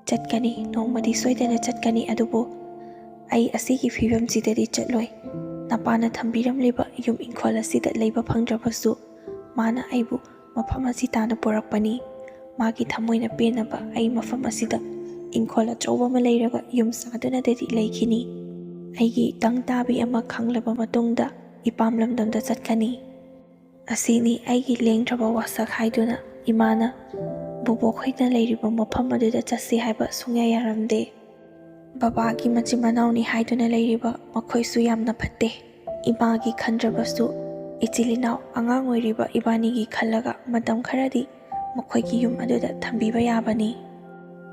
"ꯆꯠꯀꯅꯤ, ꯅꯣꯡꯃꯗꯤ ꯁꯣꯏꯗꯅ ꯆꯠꯀꯅꯤ, ꯑꯗꯨꯕꯨ ꯑꯩ ꯑꯁꯤꯒꯤ ꯐꯤꯕꯝꯁꯤꯗꯗꯤ ꯆꯠꯂꯣꯏ꯫ ꯅꯄꯥꯅ ꯊꯝꯕꯤꯔꯝꯂꯤꯕ ꯌꯨꯝ ꯏꯪꯈꯣꯜ ꯑꯁꯤꯗ ꯂꯩꯕ ꯐꯪꯗ꯭ꯔꯕꯁꯨ ꯃꯥꯅ ꯑꯩꯕꯨ ꯃꯐꯝ ꯑꯁꯤ ꯇꯥꯟꯅ ꯄꯨꯔꯛꯄꯅꯤ꯫ ꯃꯥꯒꯤ ꯊꯃꯣꯏꯅ ꯄꯦꯟꯅꯕ ꯑꯩ ꯃꯐꯝ ꯑꯁꯤꯗ ꯏꯪꯈꯣꯜ ꯑꯆꯧꯕ ꯑꯃ ꯂꯩꯔꯒ ꯌꯨꯝ ꯁꯥꯗꯨꯅꯗꯗꯤ ꯂꯩꯈꯤꯅꯤ꯫ ꯑꯩꯒꯤ ꯇꯪ ꯇꯥꯕꯤ ꯑꯃ ꯈꯪꯂꯕ ꯃꯇꯨꯡꯗ ꯏꯄꯥꯝ ꯂꯝꯗꯝꯗ ꯆꯠꯀꯅꯤ꯫ ꯑꯁꯤꯅꯤ ꯑꯩꯒꯤ ꯂꯦꯡꯗ꯭ꯔꯕ ꯋꯥꯁꯛ" ꯍꯥꯏꯗꯨꯅ ꯏꯃꯥꯅ ꯕꯣꯕꯣꯛꯈꯣꯏꯅ ꯂꯩꯔꯤꯕ ꯃꯐꯝ ꯑꯗꯨꯗ ꯆꯠꯁꯤ ꯍꯥꯏꯕ ꯁꯨꯡꯌꯥ ꯌꯥꯔꯝꯗꯦ꯫ ꯕꯕꯥꯒꯤ ꯃꯆꯤꯟ ꯃꯅꯥꯎꯅꯤ ꯍꯥꯏꯗꯨꯅ ꯂꯩꯔꯤꯕ ꯃꯈꯣꯏꯁꯨ ꯌꯥꯝꯅ ꯐꯠꯇꯦ꯫ ꯏꯃꯥꯒꯤ ꯈꯟꯗ꯭ꯔꯕꯁꯨ ꯏꯆꯤꯜ ꯏꯅꯥꯎ ꯑꯉꯥꯡ ꯑꯣꯏꯔꯤꯕ ꯏꯕꯥꯅꯤꯒꯤ ꯈꯜꯂꯒ ꯃꯇꯝ ꯈꯔꯗꯤ ꯃꯈꯣꯏꯒꯤ ꯌꯨꯝ ꯑꯗꯨꯗ ꯊꯝꯕꯤꯕ ꯌꯥꯕꯅꯤ꯫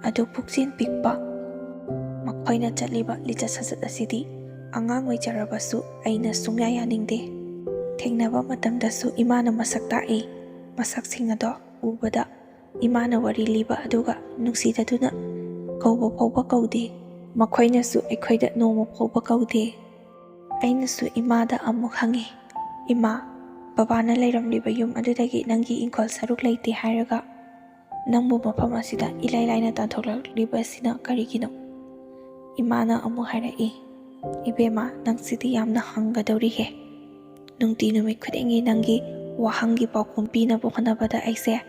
ꯑꯗꯨ ꯄꯨꯛꯆꯦꯜ ꯄꯤꯛꯄ ꯃꯈꯣꯏꯅ ꯆꯠꯂꯤꯕ ꯂꯤꯆꯠ ꯁꯥꯖꯠ ꯑꯁꯤꯗꯤ ꯑꯉꯥꯡ ꯑꯣꯏꯖꯔꯕꯁꯨ ꯑꯩꯅ ꯁꯨꯡꯌꯥ ꯌꯥꯅꯤꯡꯗꯦ꯫ ꯊꯦꯡꯅꯕ ꯃꯇꯝꯗꯁꯨ ꯏꯃꯥꯅ ꯃꯁꯛ ꯇꯥꯛꯏ꯫ ꯃꯁꯛꯁꯤꯡ ꯑꯗꯣ ꯎꯕꯗ ꯏꯃꯥꯅ ꯋꯥꯔꯤ ꯂꯤꯕ ꯑꯗꯨꯒ ꯅꯨꯡꯁꯤꯗꯗꯨꯅ ꯀꯧꯕ ꯐꯥꯎꯕ ꯀꯧꯗꯦ꯫ ꯃꯈꯣꯏꯅꯁꯨ ꯑꯩꯈꯣꯏꯗ ꯅꯣꯡꯃ ꯐꯥꯎꯕ ꯀꯧꯗꯦ꯫ ꯑꯩꯅꯁꯨ ꯏꯃꯥꯗ ꯑꯃꯨꯛ ꯍꯪꯉꯤ, "ꯏꯃꯥ, ꯕꯕꯥꯅ ꯂꯩꯔꯝꯂꯤꯕ ꯌꯨꯝ ꯑꯗꯨꯗꯒꯤ ꯅꯪꯒꯤ ꯏꯪꯈꯣꯜ ꯁꯔꯨꯛ ꯂꯩꯇꯦ ꯍꯥꯏꯔꯒ ꯅꯪꯕꯨ ꯃꯐꯝ ꯑꯁꯤꯗ ꯏꯂꯥꯏ ꯂꯥꯏꯅ ꯇꯥꯟꯊꯣꯛꯂꯛꯂꯤꯕ ꯑꯁꯤꯅ ꯀꯔꯤꯒꯤꯅꯣ?" ꯏꯃꯥꯅ ꯑꯃꯨꯛ ꯍꯥꯏꯔꯛꯏ, "ꯏꯕꯦꯝꯃ, ꯅꯪꯁꯤꯗꯤ ꯌꯥꯝꯅ ꯍꯪꯒꯗꯧꯔꯤꯍꯦ꯫ ꯅꯨꯡꯇꯤ ꯅꯨꯃꯤꯠ ꯈꯨꯗꯤꯡꯒꯤ ꯅꯪꯒꯤ ꯋꯥꯍꯪꯒꯤ ꯄꯥꯎꯈꯨꯝ ꯄꯤꯅꯕ ꯍꯣꯠꯅꯕꯗ ꯑꯩꯁꯦ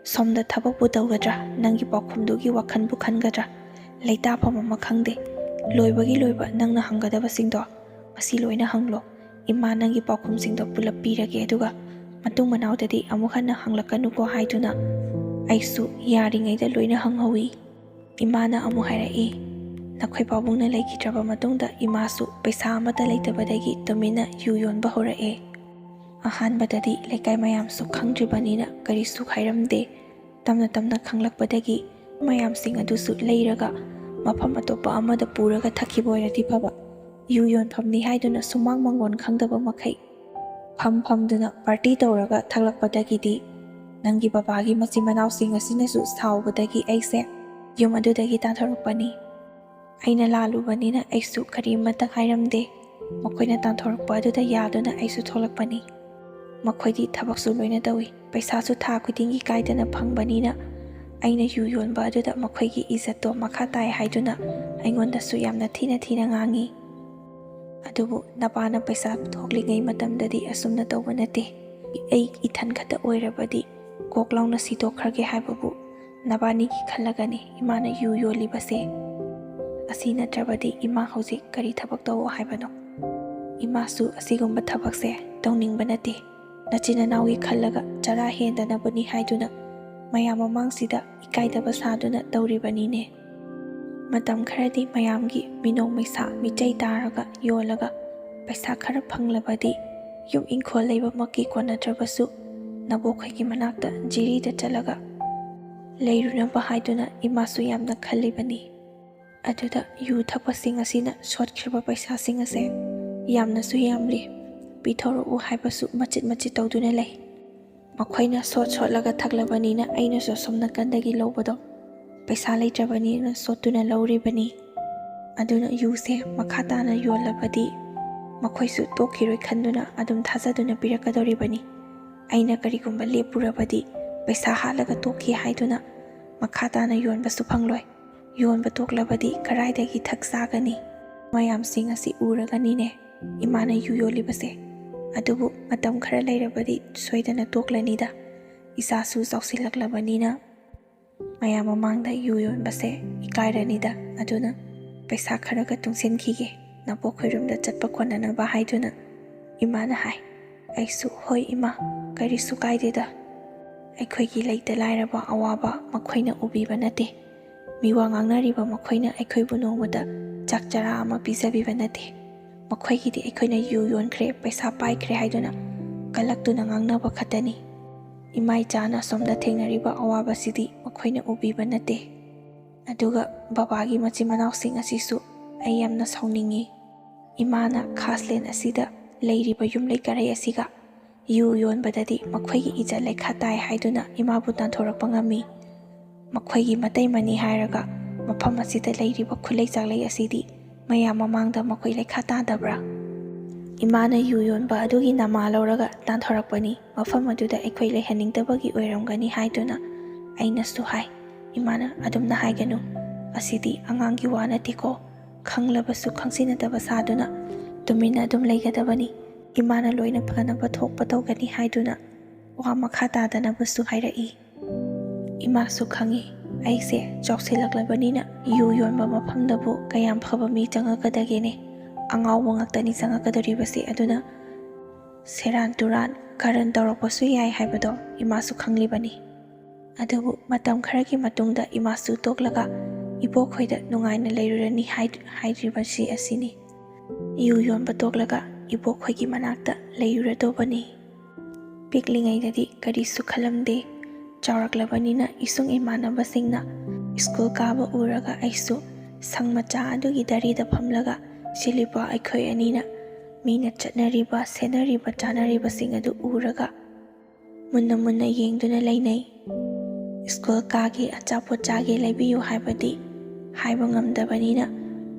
ꯁꯣꯝꯗ ꯊꯕꯛꯄꯨ ꯇꯧꯒꯗ꯭ꯔꯥ, ꯅꯪꯒꯤ ꯄꯥꯎꯈꯨꯝꯗꯨꯒꯤ ꯋꯥꯈꯜꯕꯨ ꯈꯟꯒꯗ꯭ꯔꯥ, ꯂꯩꯇꯥꯐꯝ ꯑꯃ ꯈꯪꯗꯦ꯫ ꯂꯣꯏꯕꯒꯤ ꯂꯣꯏꯕ ꯅꯪꯅ ꯍꯪꯒꯗꯕꯁꯤꯡꯗꯣ ꯉꯁꯤ ꯂꯣꯏꯅ ꯍꯪꯂꯣ꯫ ꯏꯃꯥ ꯅꯪꯒꯤ ꯄꯥꯎꯈꯨꯝꯁꯤꯡꯗꯣ ꯄꯨꯂꯞ ꯄꯤꯔꯒꯦ, ꯑꯗꯨꯒ ꯃꯇꯨꯡ ꯃꯅꯥꯎꯗꯗꯤ ꯑꯃꯨꯛ ꯍꯟꯅ ꯍꯪꯂꯛꯀꯅꯨꯀꯣ" ꯍꯥꯏꯗꯨꯅ ꯑꯩꯁꯨ ꯌꯥꯔꯤꯉꯩꯗ ꯂꯣꯏꯅ ꯍꯪꯍꯧꯏ꯫ ꯏꯃꯥꯅ ꯑꯃꯨꯛ ꯍꯥꯏꯔꯛꯏ, "ꯅꯈꯣꯏ ꯄꯥꯕꯨꯡꯅ ꯂꯩꯈꯤꯗ꯭ꯔꯕ ꯃꯇꯨꯡꯗ ꯏꯃꯥꯁꯨ ꯄꯩꯁꯥ ꯑꯃꯠꯇ ꯂꯩꯇꯕꯗꯒꯤ ꯇꯨꯃꯤꯟꯅ ꯌꯨ ꯌꯣꯟꯕ ꯍꯧꯔꯛꯑꯦ꯫ ꯑꯍꯥꯟꯕꯗꯗꯤ ꯂꯩꯀꯥꯏ ꯃꯌꯥꯝꯁꯨ ꯈꯪꯗ꯭ꯔꯤꯕꯅꯤꯅ ꯀꯔꯤꯁꯨ ꯍꯥꯏꯔꯝꯗꯦ꯫ ꯇꯞꯅ ꯇꯞꯅ ꯈꯪꯂꯛꯄꯗꯒꯤ ꯃꯌꯥꯝꯁꯤꯡ ꯑꯗꯨꯁꯨ ꯂꯩꯔꯒ ꯃꯐꯝ ꯑꯇꯣꯞꯄ ꯑꯃꯗ ꯄꯨꯔꯒ ꯊꯛꯈꯤꯕ ꯑꯣꯏꯔꯗꯤ ꯐꯕ꯫ ꯌꯨ ꯌꯣꯟꯐꯝꯅꯤ ꯍꯥꯏꯗꯨꯅ ꯁꯨꯃꯥꯡ ꯃꯥꯡꯒꯣꯟ ꯈꯪꯗꯕ ꯃꯈꯩ ꯐꯝ ꯐꯝꯗꯨꯅ ꯄꯥꯔꯇꯤ ꯇꯧꯔꯒ ꯊꯛꯂꯛꯄꯗꯒꯤꯗꯤ ꯅꯪꯒꯤ ꯕꯕꯥꯒꯤ ꯃꯆꯤꯟ ꯃꯅꯥꯎꯁꯤꯡ ꯑꯁꯤꯅꯁꯨ ꯁꯥꯎꯕꯗꯒꯤ ꯑꯩꯁꯦ ꯌꯨꯝ ꯑꯗꯨꯗꯒꯤ ꯇꯥꯟꯊꯣꯔꯛꯄꯅꯤ꯫ ꯑꯩꯅ ꯂꯥꯜꯂꯨꯕꯅꯤꯅ ꯑꯩꯁꯨ ꯀꯔꯤꯃꯠꯇ ꯍꯥꯏꯔꯝꯗꯦ꯫ ꯃꯈꯣꯏꯅ ꯇꯥꯟꯊꯣꯔꯛꯄ ꯑꯗꯨꯗ ꯌꯥꯗꯨꯅ ꯑꯩꯁꯨ ꯊꯣꯛꯂꯛꯄꯅꯤ꯫ ꯃꯈꯣꯏꯗꯤ ꯊꯕꯛꯁꯨ ꯂꯣꯏꯅ ꯇꯧꯏ, ꯄꯩꯁꯥꯁꯨ ꯊꯥ ꯈꯨꯗꯤꯡꯒꯤ ꯀꯥꯏꯗꯅ ꯐꯪꯕꯅꯤꯅ ꯑꯩꯅ ꯌꯨ ꯌꯣꯟꯕ ꯑꯗꯨꯗ ꯃꯈꯣꯏꯒꯤ ꯏꯖꯠꯇꯣ ꯃꯈꯥ ꯇꯥꯏ ꯍꯥꯏꯗꯨꯅ ꯑꯩꯉꯣꯟꯗꯁꯨ ꯌꯥꯝꯅ ꯊꯤꯅ ꯊꯤꯅ ꯉꯥꯡꯉꯤ꯫ ꯑꯗꯨꯕꯨ ꯅꯄꯥꯅ ꯄꯩꯁꯥ ꯊꯣꯛꯂꯤꯉꯩ ꯃꯇꯝꯗꯗꯤ ꯑꯁꯨꯝꯅ ꯇꯧꯕ ꯅꯠꯇꯦ꯫ ꯑꯩ ꯏꯊꯟ ꯈꯛꯇ ꯑꯣꯏꯔꯕꯗꯤ ꯀꯣꯛ ꯂꯥꯎꯅ ꯁꯤꯗꯣꯛꯈ꯭ꯔꯒꯦ ꯍꯥꯏꯕꯕꯨ ꯅꯕꯥꯅꯤꯒꯤ ꯈꯜꯂꯒꯅꯤ ꯏꯃꯥꯅ ꯌꯨ ꯌꯣꯜꯂꯤꯕꯁꯦ꯫ ꯑꯁꯤ ꯅꯠꯇ꯭ꯔꯕꯗꯤ ꯏꯃꯥ ꯍꯧꯖꯤꯛ ꯀꯔꯤ ꯊꯕꯛ ꯇꯧꯑꯣ ꯍꯥꯏꯕꯅꯣ? ꯏꯃꯥꯁꯨ ꯑꯁꯤꯒꯨꯝꯕ ꯊꯕꯛꯁꯦ ꯇꯧꯅꯤꯡꯕ ꯅꯠꯇꯦ꯫ ꯅꯆꯤꯟ ꯅꯅꯥꯎꯒꯤ ꯈꯜꯂꯒ ꯆꯔꯥ ꯍꯦꯟꯗꯅꯕꯅꯤ ꯍꯥꯏꯗꯨꯅ ꯃꯌꯥꯝ ꯃꯃꯥꯡꯁꯤꯗ ꯏꯀꯥꯏꯗꯕ ꯁꯥꯗꯨꯅ ꯇꯧꯔꯤꯕꯅꯤꯅꯦ꯫ ꯃꯇꯝ ꯈꯔꯗꯤ ꯃꯌꯥꯝꯒꯤ ꯃꯤꯅꯣꯛ ꯃꯩꯁꯥ ꯃꯤꯆꯩ ꯇꯥꯔꯒ ꯌꯣꯜꯂꯒ ꯄꯩꯁꯥ ꯈꯔ ꯐꯪꯂꯕꯗꯤ ꯌꯨꯝ ꯏꯪꯈꯣꯜ ꯂꯩꯕꯃꯛꯀꯤ ꯀꯣꯟꯅꯗ꯭ꯔꯕꯁꯨ ꯅꯕꯣꯛꯈꯣꯏꯒꯤ ꯃꯅꯥꯛꯇ ꯖꯤꯔꯤꯗ ꯆꯠꯂꯒ ꯂꯩꯔꯨꯅꯕ ꯍꯥꯏꯗꯨꯅ ꯏꯃꯥꯁꯨ ꯌꯥꯝꯅ ꯈꯜꯂꯤꯕꯅꯤ꯫ ꯑꯗꯨꯗ ꯌꯨ ꯊꯛꯄꯁꯤꯡ ꯑꯁꯤꯅ ꯁꯣꯠꯈ꯭ꯔꯕ ꯄꯩꯁꯥꯁꯤꯡ ꯑꯁꯦ ꯌꯥꯝꯅꯁꯨ ꯌꯥꯝꯂꯤ, ꯄꯤꯊꯣꯔꯛꯎ ꯍꯥꯏꯕꯁꯨ ꯃꯆꯤꯠ ꯃꯆꯤꯠ ꯇꯧꯗꯨꯅ ꯂꯩ꯫ ꯃꯈꯣꯏꯅ ꯁꯣꯠ ꯁꯣꯠꯂꯒ ꯊꯛꯂꯕꯅꯤꯅ ꯑꯩꯅꯁꯨ ꯑꯁꯣꯝ ꯅꯥꯀꯟꯗꯒꯤ ꯂꯧꯕꯗꯣ ꯄꯩꯁꯥ ꯂꯩꯇ꯭ꯔꯕꯅꯤꯅ ꯁꯣꯠꯇꯨꯅ ꯂꯧꯔꯤꯕꯅꯤ꯫ ꯑꯗꯨꯅ ꯌꯨꯁꯦ ꯃꯈꯥ ꯇꯥꯅ ꯌꯣꯜꯂꯕꯗꯤ ꯃꯈꯣꯏꯁꯨ ꯇꯣꯛꯈꯤꯔꯣꯏ ꯈꯟꯗꯨꯅ ꯑꯗꯨꯝ ꯊꯥꯖꯗꯨꯅ ꯄꯤꯔꯛꯀꯗꯧꯔꯤꯕꯅꯤ꯫ ꯑꯩꯅ ꯀꯔꯤꯒꯨꯝꯕ ꯂꯦꯞꯄꯨꯔꯕꯗꯤ ꯄꯩꯁꯥ ꯍꯥꯠꯂꯒ ꯇꯣꯛꯈꯤ ꯍꯥꯏꯗꯨꯅ ꯃꯈꯥ ꯇꯥꯅ ꯌꯣꯟꯕꯁꯨ ꯐꯪꯂꯣꯏ꯫ ꯌꯣꯟꯕ ꯇꯣꯛꯂꯕꯗꯤ ꯀꯔꯥꯏꯗꯒꯤ ꯊꯛ ꯆꯥꯒꯅꯤ? ꯃꯌꯥꯝꯁꯤꯡ ꯑꯁꯤ ꯎꯔꯒꯅꯤꯅꯦ ꯏꯃꯥꯅ ꯌꯨ ꯌꯣꯜꯂꯤꯕꯁꯦ꯫ ꯑꯗꯨꯕꯨ ꯃꯇꯝ ꯈꯔ ꯂꯩꯔꯕꯗꯤ ꯁꯣꯏꯗꯅ ꯇꯣꯛꯂꯅꯤꯗ꯫ ꯏꯆꯥꯁꯨ ꯆꯥꯎꯁꯤꯜꯂꯛꯂꯕꯅꯤꯅ ꯃꯌꯥꯝ ꯃꯃꯥꯡꯗ ꯌꯨ ꯌꯣꯟꯕꯁꯦ ꯏꯀꯥꯏꯔꯅꯤꯗ꯫ ꯑꯗꯨꯅ ꯄꯩꯁꯥ ꯈꯔꯒ ꯇꯨꯡꯁꯤꯟꯈꯤꯒꯦ, ꯅꯕꯣꯛ ꯈꯣꯏꯔꯨꯝꯗ ꯆꯠꯄ ꯀꯣꯟꯅꯅꯕ ꯍꯥꯏꯗꯨꯅ ꯏꯃꯥꯅ ꯍꯥꯏ꯫ ꯑꯩꯁꯨ, "ꯍꯣꯏ ꯏꯃꯥ, ꯀꯔꯤꯁꯨ ꯀꯥꯏꯗꯦꯗ꯫ ꯑꯩꯈꯣꯏꯒꯤ ꯂꯩꯇ ꯂꯥꯏꯔꯕ ꯑꯋꯥꯕ ꯃꯈꯣꯏꯅ ꯎꯕꯤꯕ ꯅꯠꯇꯦ꯫ ꯃꯤꯋꯥ ꯉꯥꯡꯅꯔꯤꯕ ꯃꯈꯣꯏꯅ ꯑꯩꯈꯣꯏꯕꯨ ꯅꯣꯡꯃꯇ ꯆꯥꯛ ꯆꯔꯥ ꯑꯃ ꯄꯤꯖꯕꯤꯕ ꯅꯠꯇꯦ꯫ ꯃꯈꯣꯏꯒꯤꯗꯤ ꯑꯩꯈꯣꯏꯅ ꯌꯨ ꯌꯣꯟꯈ꯭ꯔꯦ, ꯄꯩꯁꯥ ꯄꯥꯏꯈ꯭ꯔꯦ ꯍꯥꯏꯗꯨꯅ ꯀꯜꯂꯛꯇꯨꯅ ꯉꯥꯡꯅꯕ ꯈꯛꯇꯅꯤ꯫ ꯏꯃꯥ ꯏꯆꯥꯅ ꯑꯁꯣꯝꯗ ꯊꯦꯡꯅꯔꯤꯕ ꯑꯋꯥꯕꯁꯤꯗꯤ ꯃꯈꯣꯏꯅ ꯎꯕꯤꯕ ꯅꯠꯇꯦ꯫ ꯑꯗꯨꯒ ꯕꯕꯥꯒꯤ ꯃꯆꯤꯟ ꯃꯅꯥꯎꯁꯤꯡ ꯑꯁꯤꯁꯨ ꯑꯩ ꯌꯥꯝꯅ ꯁꯥꯎꯅꯤꯡꯉꯤ꯫ ꯏꯃꯥꯅ ꯈꯥꯁꯂꯦꯟ ꯑꯁꯤꯗ ꯂꯩꯔꯤꯕ ꯌꯨꯝꯂꯩ ꯀꯔꯩ ꯑꯁꯤꯒ ꯌꯨ ꯌꯣꯟꯕꯗꯗꯤ ꯃꯈꯣꯏꯒꯤ ꯏꯖꯠ ꯂꯩꯈꯥ ꯇꯥꯏ ꯍꯥꯏꯗꯨꯅ ꯏꯃꯥꯕꯨ ꯇꯥꯟꯊꯣꯔꯛꯄ ꯉꯝꯃꯤ꯫ ꯃꯈꯣꯏꯒꯤ ꯃꯇꯩ ꯃꯅꯤ ꯍꯥꯏꯔꯒ ꯃꯐꯝ ꯑꯁꯤꯗ ꯂꯩꯔꯤꯕ ꯈꯨꯠꯂꯩ ꯆꯥꯛꯂꯩ ꯑꯁꯤꯗꯤ ꯃꯌꯥꯝ ꯃꯃꯥꯡꯗ ꯃꯈꯣꯏ ꯂꯩꯈꯥ ꯇꯥꯗꯕ꯭ꯔꯥ? ꯏꯃꯥꯅ ꯌꯨ ꯌꯣꯟꯕ ꯑꯗꯨꯒꯤ ꯅꯃꯥ ꯂꯧꯔꯒ ꯇꯥꯟꯊꯣꯔꯛꯄꯅꯤ꯫ ꯃꯐꯝ ꯑꯗꯨꯗ ꯑꯩꯈꯣꯏ ꯂꯩꯍꯟꯅꯤꯡꯗꯕꯒꯤ ꯑꯣꯏꯔꯝꯒꯅꯤ ꯍꯥꯏꯗꯨꯅ ꯑꯩꯅꯁꯨ ꯍꯥꯏ꯫ ꯏꯃꯥꯅ ꯑꯗꯨꯝꯅ ꯍꯥꯏꯒꯅꯨ, ꯑꯁꯤꯗꯤ ꯑꯉꯥꯡꯒꯤ ꯋꯥ ꯅꯠꯇꯦꯀꯣ꯫ ꯈꯪꯂꯕꯁꯨ ꯈꯪꯖꯤꯟꯅꯗꯕ ꯁꯥꯗꯨꯅ ꯇꯨꯃꯤꯟꯅ ꯑꯗꯨꯝ ꯂꯩꯒꯗꯕꯅꯤ꯫ ꯏꯃꯥꯅ ꯂꯣꯏꯅ ꯐꯅꯕ ꯊꯣꯛꯄ ꯇꯧꯒꯅꯤ ꯍꯥꯏꯗꯨꯅ ꯋꯥ ꯃꯈꯥ ꯇꯥꯗꯅꯕꯁꯨ ꯍꯥꯏꯔꯛꯏ꯫ ꯏꯃꯥꯁꯨ ꯈꯪꯏ, ꯑꯩꯁꯦ ꯆꯥꯎꯁꯤꯜꯂꯛꯂꯕꯅꯤꯅ ꯌꯨ ꯌꯣꯟꯕ ꯃꯐꯝꯗꯕꯨ ꯀꯌꯥꯝ ꯐꯕ ꯃꯤ ꯆꯪꯉꯛꯀꯗꯒꯦꯅꯦ꯫ ꯑꯉꯥꯎꯕ ꯉꯥꯛꯇꯅꯤ ꯆꯪꯉꯛꯀꯗꯧꯔꯤꯕꯁꯦ꯫ ꯑꯗꯨꯅ ꯁꯦꯔꯥꯟ ꯇꯨꯔꯥꯟ ꯀꯥꯔꯟ ꯇꯧꯔꯛꯄꯁꯨ ꯌꯥꯏ ꯍꯥꯏꯕꯗꯣ ꯏꯃꯥꯁꯨ ꯈꯪꯂꯤꯕꯅꯤ꯫ ꯑꯗꯨꯕꯨ ꯃꯇꯝ ꯈꯔꯒꯤ ꯃꯇꯨꯡꯗ ꯏꯃꯥꯁꯨ ꯇꯣꯛꯂꯒ ꯏꯕꯣꯛꯈꯣꯏꯗ ꯅꯨꯡꯉꯥꯏꯅ ꯂꯩꯔꯨꯔꯅꯤ ꯍꯥꯏ-, ꯍꯥꯏꯔꯤꯕꯁꯤ ꯑꯁꯤꯅꯤ꯫ ꯌꯨ ꯌꯣꯟꯕ ꯇꯣꯛꯂꯒ ꯏꯕꯣꯛꯈꯣꯏꯒꯤ ꯃꯅꯥꯛꯇ ꯂꯩꯔꯨꯔꯗꯧꯕꯅꯤ꯫ ꯄꯤꯛꯂꯤꯉꯩꯗꯗꯤ ꯀꯔꯤꯁꯨ ꯈꯜꯂꯝꯗꯦ꯫ ꯆꯥꯎꯔꯛꯂꯕꯅꯤꯅ ꯏꯁꯨꯡ ꯏꯃꯥꯟꯅꯕꯁꯤꯡꯅ ꯁ꯭ꯀꯨꯜ ꯀꯥꯕ ꯎꯔꯒ ꯑꯩꯁꯨ ꯁꯪ ꯃꯆꯥ ꯑꯗꯨꯒꯤ ꯗꯥꯔꯤꯗ ꯐꯝꯂꯒ ꯁꯤꯜꯂꯤꯕ ꯑꯩꯈꯣꯏ ꯑꯅꯤꯅ ꯃꯤꯅ ꯆꯠꯅꯔꯤꯕ, ꯁꯦꯠꯅꯔꯤꯕ, ꯆꯥꯅꯔꯤꯕꯁꯤꯡ ꯑꯗꯨ ꯎꯔꯒ ꯃꯨꯟꯅ ꯃꯨꯟꯅ ꯌꯦꯡꯗꯨꯅ ꯂꯩꯅꯩ꯫ ꯁ꯭ꯀꯨꯜ ꯀꯥꯒꯦ, ꯑꯆꯥꯄꯣꯠ ꯆꯥꯒꯦ ꯂꯩꯕꯤꯌꯨ ꯍꯥꯏꯕꯗꯤ ꯍꯥꯏꯕ ꯉꯝꯗꯕꯅꯤꯅ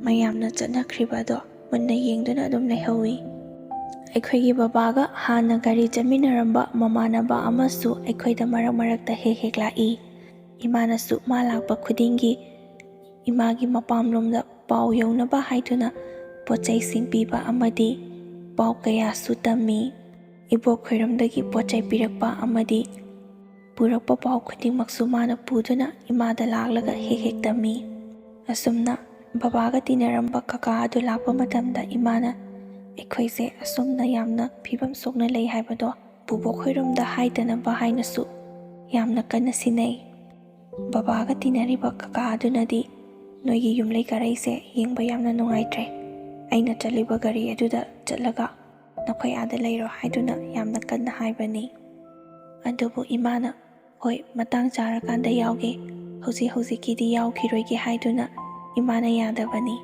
ꯃꯌꯥꯝꯅ ꯆꯠꯅꯈ꯭ꯔꯤꯕ ꯑꯗꯣ ꯃꯨꯟꯅ ꯌꯦꯡꯗꯨꯅ ꯑꯗꯨꯝ ꯂꯩꯍꯧꯏ꯫ ꯑꯩꯈꯣꯏꯒꯤ ꯕꯕꯥꯒ ꯍꯥꯟꯅ ꯒꯥꯔꯤ ꯆꯠꯃꯤꯟꯅꯔꯝꯕ ꯃꯃꯥꯟꯅꯕ ꯑꯃꯁꯨ ꯑꯩꯈꯣꯏꯗ ꯃꯔꯛ ꯃꯔꯛꯇ ꯍꯦꯛ ꯍꯦꯛ ꯂꯥꯛꯏ꯫ ꯏꯃꯥꯅꯁꯨ ꯃꯥ ꯂꯥꯛꯄ ꯈꯨꯗꯤꯡꯒꯤ ꯏꯃꯥꯒꯤ ꯃꯄꯥꯝꯂꯣꯝꯗ ꯄꯥꯎ ꯌꯧꯅꯕ ꯍꯥꯏꯗꯨꯅ ꯄꯣꯠ ꯆꯩꯁꯤꯡ ꯄꯤꯕ ꯑꯃꯗꯤ ꯄꯥꯎ ꯀꯌꯥꯁꯨ ꯇꯝꯃꯤ꯫ ꯏꯕꯣꯛ ꯈꯣꯏꯔꯝꯗꯒꯤ ꯄꯣꯠ ꯆꯩ ꯄꯤꯔꯛꯄ ꯑꯃꯗꯤ ꯄꯨꯔꯛꯄ ꯄꯥꯎ ꯈꯨꯗꯤꯡꯃꯛꯁꯨ ꯃꯥꯅ ꯄꯨꯗꯨꯅ ꯏꯃꯥꯗ ꯂꯥꯛꯂꯒ ꯍꯦꯛ ꯍꯦꯛ ꯇꯝꯃꯤ꯫ ꯑꯁꯨꯝꯅ ꯕꯕꯥꯒ ꯇꯤꯟꯅꯔꯝꯕ ꯀꯀꯥ ꯑꯗꯨ ꯂꯥꯛꯄ ꯃꯇꯝꯗ ꯏꯃꯥꯅ ꯑꯩꯈꯣꯏꯁꯦ ꯑꯁꯨꯝꯅ ꯌꯥꯝꯅ ꯐꯤꯕꯝ ꯁꯣꯛꯅ ꯂꯩ ꯍꯥꯏꯕꯗꯣ ꯄꯨꯕꯣꯛ ꯈꯣꯏꯔꯣꯝꯗ ꯍꯥꯏꯗꯅꯕ ꯍꯥꯏꯅꯁꯨ ꯌꯥꯝꯅ ꯀꯟꯅ ꯁꯤꯟꯅꯩ꯫ ꯕꯕꯥꯒ ꯇꯤꯟꯅꯔꯤꯕ ꯀꯀꯥ ꯑꯗꯨꯅꯗꯤ, "ꯅꯣꯏꯒꯤ ꯌꯨꯝꯂꯩ ꯀꯔꯩꯁꯦ ꯌꯦꯡꯕ ꯌꯥꯝꯅ ꯅꯨꯡꯉꯥꯏꯇ꯭ꯔꯦ꯫ ꯑꯩꯅ ꯆꯠꯂꯤꯕ ꯒꯥꯔꯤ ꯑꯗꯨꯗ ꯆꯠꯂꯒ ꯅꯈꯣꯏ ꯑꯥꯗ ꯂꯩꯔꯣ" ꯍꯥꯏꯗꯨꯅ ꯌꯥꯝꯅ ꯀꯟꯅ ꯍꯥꯏꯕꯅꯤ꯫ ꯑꯗꯨꯕꯨ ꯏꯃꯥꯅ, "ꯍꯣꯏ, ꯃꯇꯥꯡ ꯆꯥꯔꯀꯥꯟꯗ ꯌꯥꯎꯒꯦ, ꯍꯧꯖꯤꯛ ꯍꯧꯖꯤꯛꯀꯤꯗꯤ ꯌꯥꯎꯈꯤꯔꯣꯏꯒꯦ" ꯍꯥꯏꯗꯨꯅ ꯏꯃꯥꯅ ꯌꯥꯗꯕꯅꯤ꯫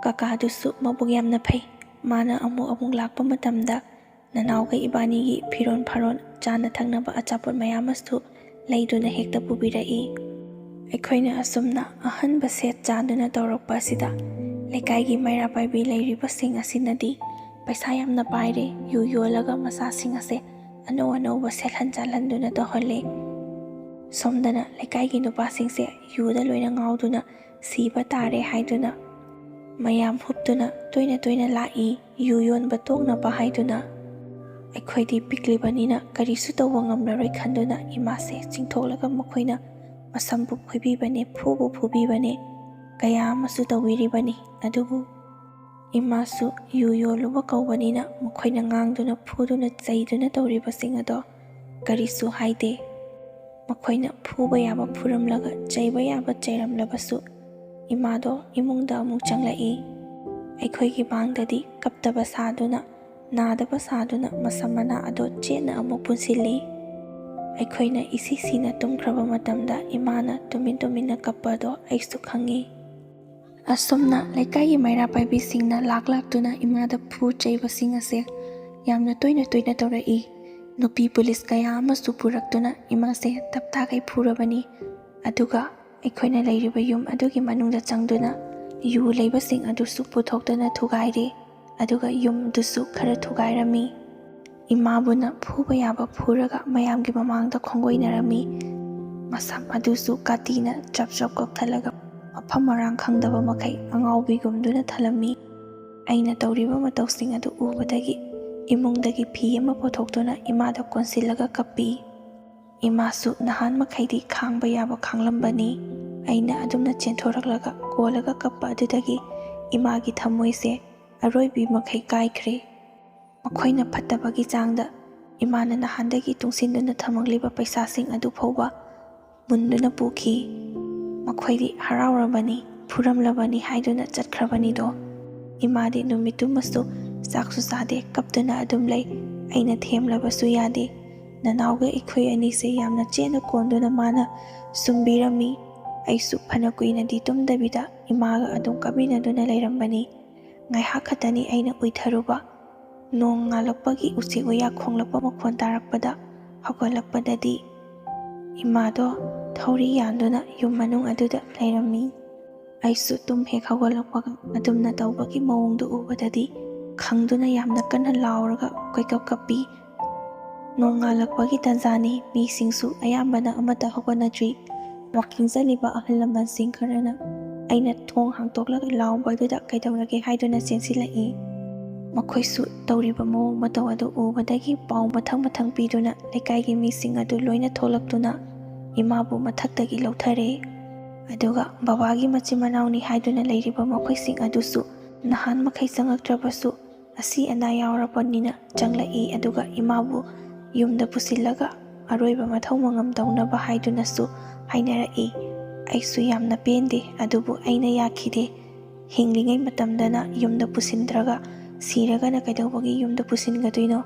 ꯀꯀꯥꯗꯨꯁꯨ ꯃꯕꯨꯛ ꯌꯥꯝꯅ ꯐꯩ꯫ ꯃꯥꯅ ꯑꯃꯨꯛ ꯑꯃꯨꯛ ꯂꯥꯛꯄ ꯃꯇꯝꯗ ꯅꯅꯥꯎꯒ ꯏꯕꯥꯅꯤꯒꯤ ꯐꯤꯔꯣꯟ ꯐꯥꯔꯣꯟ, ꯆꯥꯅ ꯊꯛꯅꯕ ꯑꯆꯥꯄꯣꯠ ꯃꯌꯥꯝ ꯑꯃꯁꯨ ꯂꯩꯗꯨꯅ ꯍꯦꯛꯇ ꯄꯨꯕꯤꯔꯛꯏ꯫ ꯑꯩꯈꯣꯏꯅ ꯑꯁꯨꯝꯅ ꯑꯍꯟꯕ ꯁꯦꯠ ꯆꯥꯗꯨꯅ ꯇꯧꯔꯛꯄ ꯑꯁꯤꯗ, ꯂꯩꯀꯥꯏꯒꯤ ꯃꯩꯔꯥ ꯄꯥꯏꯕꯤ ꯂꯩꯔꯤꯕꯁꯤꯡ ꯑꯁꯤꯅꯗꯤ ꯄꯩꯁꯥ ꯌꯥꯝꯅ ꯄꯥꯏꯔꯦ, ꯌꯨ ꯌꯣꯜꯂꯒ ꯃꯆꯥꯁꯤꯡ ꯑꯁꯦ ꯑꯅꯧ ꯑꯅꯧꯕ ꯁꯦꯠꯍꯟ ꯆꯥꯜꯍꯟꯗꯨꯅ ꯇꯧꯍꯜꯂꯦ꯫ ꯁꯣꯝꯗꯅ ꯂꯩꯀꯥꯏꯒꯤ ꯅꯨꯄꯥꯁꯤꯡꯁꯦ ꯌꯨꯗ ꯂꯣꯏꯅ ꯉꯥꯎꯗꯨꯅ ꯁꯤꯕ ꯇꯥꯔꯦ ꯍꯥꯏꯗꯨꯅ ꯃꯌꯥꯝ ꯍꯨꯞꯇꯨꯅ ꯇꯣꯏꯅ ꯇꯣꯏꯅ ꯂꯥꯛꯏ, ꯌꯨ ꯌꯣꯟꯕ ꯇꯣꯛꯅꯕ ꯍꯥꯏꯗꯨꯅ꯫ ꯑꯩꯈꯣꯏꯗꯤ ꯄꯤꯛꯂꯤꯕꯅꯤꯅ ꯀꯔꯤꯁꯨ ꯇꯧꯕ ꯉꯝꯂꯔꯣꯏ ꯈꯟꯗꯨꯅ ꯏꯃꯥꯁꯦ ꯆꯤꯡꯊꯣꯛꯂꯒ ꯃꯈꯣꯏꯅ ꯃꯁꯝꯕꯨ ꯐꯣꯏꯕꯤꯕꯅꯦ, ꯐꯨꯕꯨ ꯐꯨꯕꯤꯕꯅꯦ, ꯀꯌꯥ ꯑꯃꯁꯨ ꯇꯧꯕꯤꯔꯤꯕꯅꯤ꯫ ꯑꯗꯨꯕꯨ ꯏꯃꯥꯁꯨ ꯌꯨ ꯌꯣꯜꯂꯨꯕ ꯀꯧꯕꯅꯤꯅ ꯃꯈꯣꯏꯅ ꯉꯥꯡꯗꯨꯅ, ꯐꯨꯗꯨꯅ, ꯆꯩꯗꯨꯅ ꯇꯧꯔꯤꯕꯁꯤꯡ ꯑꯗꯣ ꯀꯔꯤꯁꯨ ꯍꯥꯏꯗꯦ꯫ ꯃꯈꯣꯏꯅ ꯐꯨꯕ ꯌꯥꯕ ꯐꯨꯔꯝꯂꯒ, ꯆꯩꯕ ꯌꯥꯕ ꯆꯩꯔꯝꯂꯕꯁꯨ, ꯏꯃꯥꯗꯣ ꯏꯃꯨꯡꯗ ꯑꯃꯨꯛ ꯆꯪꯂꯛꯏ꯫ ꯑꯩꯈꯣꯏꯒꯤ ꯃꯥꯡꯗꯗꯤ ꯀꯞꯇꯕ ꯁꯥꯗꯨꯅ, ꯅꯥꯗꯕ ꯁꯥꯗꯨꯅ ꯃꯁꯝ ꯃꯅꯥ ꯑꯗꯣ ꯆꯦꯠꯅ ꯑꯃꯨꯛ ꯄꯨꯟꯁꯤꯜꯂꯤ꯫ ꯑꯩꯈꯣꯏꯅ ꯏꯁꯤ ꯁꯤꯅ ꯇꯨꯝꯈ꯭ꯔꯕ ꯃꯇꯝꯗ ꯏꯃꯥꯅ ꯇꯨꯃꯤꯟ ꯇꯨꯃꯤꯟꯅ ꯀꯞꯄ ꯑꯗꯣ ꯑꯩꯁꯨ ꯈꯪꯉꯤ꯫ ꯑꯁꯨꯝꯅ ꯂꯩꯀꯥꯏꯒꯤ ꯃꯩꯔꯥ ꯄꯥꯏꯕꯤꯁꯤꯡꯅ ꯂꯥꯛ ꯂꯥꯛꯇꯨꯅ ꯏꯃꯥꯗ ꯐꯨ ꯆꯩꯕꯁꯤꯡ ꯑꯁꯦ ꯌꯥꯝꯅ ꯇꯣꯏꯅ ꯇꯣꯏꯅ ꯇꯧꯔꯛꯏ꯫ ꯅꯨꯄꯤ ꯄꯨꯂꯤꯁ ꯀꯌꯥ ꯑꯃꯁꯨ ꯄꯨꯔꯛꯇꯨꯅ ꯏꯃꯥꯁꯦ ꯇꯞꯇꯥꯈꯩ ꯐꯨꯔꯕꯅꯤ꯫ ꯑꯗꯨꯒ ꯑꯩꯈꯣꯏꯅ ꯂꯩꯔꯤꯕ ꯌꯨꯝ ꯑꯗꯨꯒꯤ ꯃꯅꯨꯡꯗ ꯆꯪꯗꯨꯅ ꯌꯨ ꯂꯩꯕꯁꯤꯡ ꯑꯗꯨꯁꯨ ꯄꯨꯊꯣꯛꯇꯨꯅ ꯊꯨꯒꯥꯏꯔꯦ꯫ ꯑꯗꯨꯒ ꯌꯨꯝꯗꯨꯁꯨ ꯈꯔ ꯊꯨꯒꯥꯏꯔꯝꯃꯤ꯫ ꯏꯃꯥꯕꯨꯅ ꯐꯨꯕ ꯌꯥꯕ ꯐꯨꯔꯒ ꯃꯌꯥꯝꯒꯤ ꯃꯃꯥꯡꯗ ꯈꯣꯡꯒꯣꯏꯅꯔꯝꯃꯤ꯫ ꯃꯁꯝ ꯑꯗꯨꯁꯨ ꯀꯥꯇꯤꯅ ꯆꯞ ꯆꯞ ꯀꯛꯊꯠꯂꯒ ꯃꯐꯝ ꯃꯔꯥꯡ ꯈꯪꯗꯕ ꯃꯈꯩ ꯑꯉꯥꯎꯕꯤꯒꯨꯝꯗꯨꯅ ꯊꯜꯂꯝꯃꯤ꯫ ꯑꯩꯅ ꯇꯧꯔꯤꯕ ꯃꯇꯧꯁꯤꯡ ꯑꯗꯨ ꯎꯕꯗꯒꯤ ꯏꯃꯨꯡꯗꯒꯤ ꯐꯤ ꯑꯃ ꯄꯨꯊꯣꯛꯇꯨꯅ ꯏꯃꯥꯗ ꯀꯣꯟꯁꯤꯜꯂꯒ ꯀꯞꯄꯤ꯫ ꯏꯃꯥꯁꯨ ꯅꯍꯥꯟ ꯃꯈꯩꯗꯤ ꯈꯥꯡꯕ ꯌꯥꯕ ꯈꯥꯡꯂꯝꯕꯅꯤ꯫ ꯑꯩꯅ ꯑꯗꯨꯝꯅ ꯆꯦꯟꯊꯣꯔꯛꯂꯒ ꯀꯣꯜꯂꯒ ꯀꯞꯄ ꯑꯗꯨꯗꯒꯤ ꯏꯃꯥꯒꯤ ꯊꯃꯣꯏꯁꯦ ꯑꯔꯣꯏꯕꯤ ꯃꯈꯩ ꯀꯥꯏꯈ꯭ꯔꯦ꯫ ꯃꯈꯣꯏꯅ ꯐꯠꯇꯕꯒꯤ ꯆꯥꯡꯗ ꯏꯃꯥꯅ ꯅꯍꯥꯟꯗꯒꯤ ꯇꯨꯡꯁꯤꯟꯗꯨꯅ ꯊꯝꯃꯛꯂꯤꯕ ꯄꯩꯁꯥꯁꯤꯡ ꯑꯗꯨ ꯐꯥꯎꯕ ꯃꯨꯟꯗꯨꯅ ꯄꯨꯈꯤ꯫ ꯃꯈꯣꯏꯗꯤ ꯍꯔꯥꯎꯔꯕꯅꯤ, ꯐꯨꯔꯝꯂꯕꯅꯤ ꯍꯥꯏꯗꯨꯅ ꯆꯠꯈ꯭ꯔꯕꯅꯤꯗꯣ꯫ ꯏꯃꯥꯗꯤ ꯅꯨꯃꯤꯠꯇꯨꯃꯁꯨ ꯆꯥꯛꯁꯨ ꯆꯥꯗꯦ, ꯀꯞꯇꯨꯅ ꯑꯗꯨꯝ ꯂꯩ꯫ ꯑꯩꯅ ꯊꯦꯝꯂꯕꯁꯨ ꯌꯥꯗꯦ꯫ ꯅꯅꯥꯎꯒ ꯑꯩꯈꯣꯏ ꯑꯅꯤꯁꯦ ꯌꯥꯝꯅ ꯆꯦꯠꯅ ꯀꯣꯟꯗꯨꯅ ꯃꯥꯅ ꯁꯨꯝꯕꯤꯔꯝꯃꯤ꯫ ꯑꯩꯁꯨ ꯐꯅ ꯀꯨꯏꯅꯗꯤ ꯇꯨꯝꯗꯕꯤꯗ ꯏꯃꯥꯒ ꯑꯗꯨꯝ ꯀꯞꯃꯤꯟꯅꯗꯨꯅ ꯂꯩꯔꯝꯕꯅꯤ꯫ ꯉꯥꯏꯍꯥꯛ ꯈꯛꯇꯅꯤ ꯑꯩꯅ ꯎꯏꯊꯔꯨꯕ꯫ ꯅꯣꯡ ꯉꯥꯜꯂꯛꯄꯒꯤ ꯎꯆꯦꯛ ꯎꯌꯥ ꯈꯣꯡꯂꯛꯄ ꯃꯈꯣꯟ ꯇꯥꯔꯛꯄꯗ ꯍꯧꯒꯠꯂꯛꯄꯗꯗꯤ ꯏꯃꯥꯗꯣ ꯊꯧꯔꯤ ꯌꯥꯟꯗꯨꯅ ꯌꯨꯝ ꯃꯅꯨꯡ ꯑꯗꯨꯗ ꯂꯩꯔꯝꯃꯤ꯫ ꯑꯩꯁꯨ ꯇꯨꯝ ꯍꯦꯛ ꯍꯧꯒꯠꯂꯛꯄꯒ ꯑꯗꯨꯝꯅ ꯇꯧꯕꯒꯤ ꯃꯑꯣꯡꯗꯨ ꯎꯕꯗꯗꯤ ꯈꯪꯗꯨꯅ ꯌꯥꯝꯅ ꯀꯟꯅ ꯂꯥꯎꯔꯒ ꯀꯣꯏꯀꯞ ꯀꯞꯄꯤ꯫ ꯅꯣꯡꯉꯥꯜꯂꯛꯄꯒꯤ ꯇꯥꯟꯖꯥꯅꯤ, ꯃꯤꯁꯤꯡꯁꯨ ꯑꯌꯥꯝꯕꯅ ꯑꯃꯠꯇ ꯍꯧꯒꯠꯅꯗ꯭ꯔꯤ꯫ ꯋꯥꯀꯤꯡ ꯆꯠꯂꯤꯕ ꯑꯍꯜ ꯂꯃꯟꯁꯤꯡ ꯈꯔꯅ ꯑꯩꯅ ꯊꯣꯡ ꯍꯥꯡꯗꯣꯛꯂꯒ ꯂꯥꯎꯕꯗꯨꯗ ꯀꯩꯗꯧꯔꯒꯦ ꯍꯥꯏꯗꯨꯅ ꯆꯦꯟꯁꯤꯜꯂꯛꯏ꯫ ꯃꯈꯣꯏꯁꯨ ꯇꯧꯔꯤꯕ ꯃꯑꯣꯡ ꯃꯇꯧ ꯑꯗꯨ ꯎꯕꯗꯒꯤ ꯄꯥꯎ ꯃꯊꯪ ꯃꯊꯪ ꯄꯤꯗꯨꯅ ꯂꯩꯀꯥꯏꯒꯤ ꯃꯤꯁꯤꯡ ꯑꯗꯨ ꯂꯣꯏꯅ ꯊꯣꯛꯂꯛꯇꯨꯅ ꯏꯃꯥꯕꯨ ꯃꯊꯛꯇꯒꯤ ꯂꯧꯊꯔꯦ꯫ ꯑꯗꯨꯒ ꯕꯕꯥꯒꯤ ꯃꯆꯤꯟ ꯃꯅꯥꯎꯅꯤ ꯍꯥꯏꯗꯨꯅ ꯂꯩꯔꯤꯕ ꯃꯈꯣꯏꯁꯤꯡ ꯑꯗꯨꯁꯨ ꯅꯍꯥꯟ ꯃꯈꯩ ꯆꯪꯉꯛꯇ꯭ꯔꯕꯁꯨ ꯑꯁꯤ ꯑꯅꯥ ꯌꯥꯎꯔꯕꯅꯤꯅ ꯆꯪꯂꯛꯏ꯫ ꯑꯗꯨꯒ ꯏꯃꯥꯕꯨ ꯌꯨꯝꯗ ꯄꯨꯁꯤꯜꯂꯒ ꯑꯔꯣꯏꯕ ꯃꯊꯧ ꯃꯉꯝ ꯇꯧꯅꯕ ꯍꯥꯏꯗꯨꯅꯁꯨ ꯍꯥꯏꯅꯔꯛꯏ꯫ ꯑꯩꯁꯨ ꯌꯥꯝꯅ ꯄꯦꯟꯗꯦ, ꯑꯗꯨꯕꯨ ꯑꯩꯅ ꯌꯥꯈꯤꯗꯦ꯫ ꯍꯤꯡꯂꯤꯉꯩ ꯃꯇꯝꯗꯅ ꯌꯨꯝꯗ ꯄꯨꯁꯤꯟꯗ꯭ꯔꯒ ꯁꯤꯔꯒꯅ ꯀꯩꯗꯧꯕꯒꯤ ꯌꯨꯝꯗ ꯄꯨꯁꯤꯟꯒꯗꯣꯏꯅꯣ?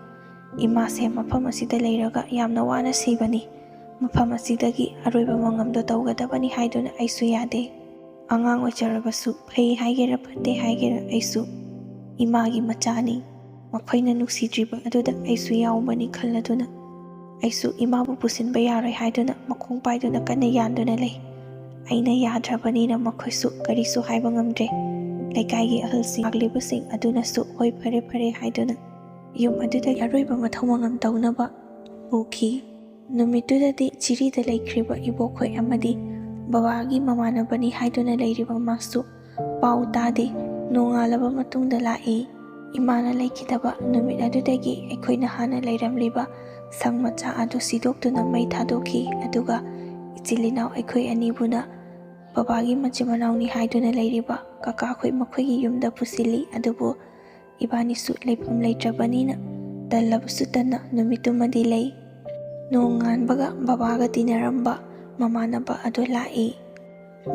ꯏꯃꯥꯁꯦ ꯃꯐꯝ ꯑꯁꯤꯗ ꯂꯩꯔꯒ ꯌꯥꯝꯅ ꯋꯥꯅ ꯁꯤꯕꯅꯤ꯫ ꯃꯐꯝ ꯑꯁꯤꯗꯒꯤ ꯑꯔꯣꯏꯕ ꯃꯉꯝꯗꯣ ꯇꯧꯒꯗꯕꯅꯤ ꯍꯥꯏꯗꯨꯅ ꯑꯩꯁꯨ ꯌꯥꯗꯦ꯫ ꯑꯉꯥꯡ ꯑꯣꯏꯖꯔꯕꯁꯨ, ꯐꯩ ꯍꯥꯏꯒꯦꯔꯥ ꯐꯠꯇꯦ ꯍꯥꯏꯒꯦꯔꯥ, ꯑꯩꯁꯨ ꯏꯃꯥꯒꯤ ꯃꯆꯥꯅꯤ꯫ ꯃꯈꯣꯏꯅ ꯅꯨꯡꯁꯤꯗ꯭ꯔꯤꯕ ꯑꯗꯨꯗ ꯑꯩꯁꯨ ꯌꯥꯎꯕꯅꯤ ꯈꯜꯂꯗꯨꯅ ꯑꯩꯁꯨ ꯏꯃꯥꯕꯨ ꯄꯨꯁꯤꯟꯕ ꯌꯥꯔꯣꯏ ꯍꯥꯏꯗꯨꯅ ꯃꯈꯣꯡ ꯄꯥꯏꯗꯨꯅ ꯀꯟꯅ ꯌꯥꯟꯗꯨꯅ ꯂꯩ꯫ ꯑꯩꯅ ꯌꯥꯗ꯭ꯔꯕꯅꯤꯅ ꯃꯈꯣꯏꯁꯨ ꯀꯔꯤꯁꯨ ꯍꯥꯏꯕ ꯉꯝꯗ꯭ꯔꯦ꯫ ꯂꯩꯀꯥꯏꯒꯤ ꯑꯍꯜꯁꯤꯡ, ꯂꯥꯛꯂꯤꯕꯁꯤꯡ ꯑꯗꯨꯅꯁꯨ "ꯍꯣꯏ, ꯐꯔꯦ, ꯐꯔꯦ" ꯍꯥꯏꯗꯨꯅ ꯌꯨꯝ ꯑꯗꯨꯗꯒꯤ ꯑꯔꯣꯏꯕ ꯃꯊꯧ ꯃꯉꯝ ꯇꯧꯅꯕ ꯄꯨꯈꯤ꯫ ꯅꯨꯃꯤꯠꯇꯨꯗꯗꯤ ꯖꯤꯔꯤꯗ ꯂꯩꯈ꯭ꯔꯤꯕ ꯏꯕꯣꯛꯈꯣꯏ ꯑꯃꯗꯤ ꯕꯕꯥꯒꯤ ꯃꯃꯥꯟꯅꯕꯅꯤ ꯍꯥꯏꯗꯨꯅ ꯂꯩꯔꯤꯕ ꯃꯥꯁꯨ ꯄꯥꯎ ꯇꯥꯗꯦ꯫ ꯅꯣꯡꯉꯥꯜꯂꯕ ꯃꯇꯨꯡꯗ ꯂꯥꯛꯏ꯫ ꯏꯃꯥꯅ ꯂꯩꯈꯤꯗꯕ ꯅꯨꯃꯤꯠ ꯑꯗꯨꯗꯒꯤ ꯑꯩꯈꯣꯏꯅ ꯍꯥꯟꯅ ꯂꯩꯔꯝꯂꯤꯕ ꯁꯪ ꯃꯆꯥ ꯑꯗꯨ ꯁꯤꯗꯣꯛꯇꯨꯅ ꯃꯩ ꯊꯥꯗꯣꯛꯈꯤ꯫ ꯑꯗꯨꯒ ꯏꯆꯤꯜ ꯏꯅꯥꯎ ꯑꯩꯈꯣꯏ ꯑꯅꯤꯕꯨꯅ ꯕꯕꯥꯒꯤ ꯃꯆꯤꯟ ꯃꯅꯥꯎꯅꯤ ꯍꯥꯏꯗꯨꯅ ꯂꯩꯔꯤꯕ ꯀꯀꯥꯈꯣꯏ ꯃꯈꯣꯏꯒꯤ ꯌꯨꯝꯗ ꯄꯨꯁꯤꯜꯂꯤ꯫ ꯑꯗꯨꯕꯨ ꯏꯕꯥꯅꯤꯁꯨ ꯂꯩꯐꯝ ꯂꯩꯇ꯭ꯔꯕꯅꯤꯅ ꯇꯜꯂꯕꯁꯨ ꯇꯟꯅ ꯅꯨꯃꯤꯠꯇꯨꯃꯗꯤ ꯂꯩ꯫ ꯅꯣꯡꯉꯥꯟꯕꯒ ꯕꯕꯥꯒ ꯇꯤꯟꯅꯔꯝꯕ ꯃꯃꯥꯟꯅꯕ ꯑꯗꯨ ꯂꯥꯛꯏ꯫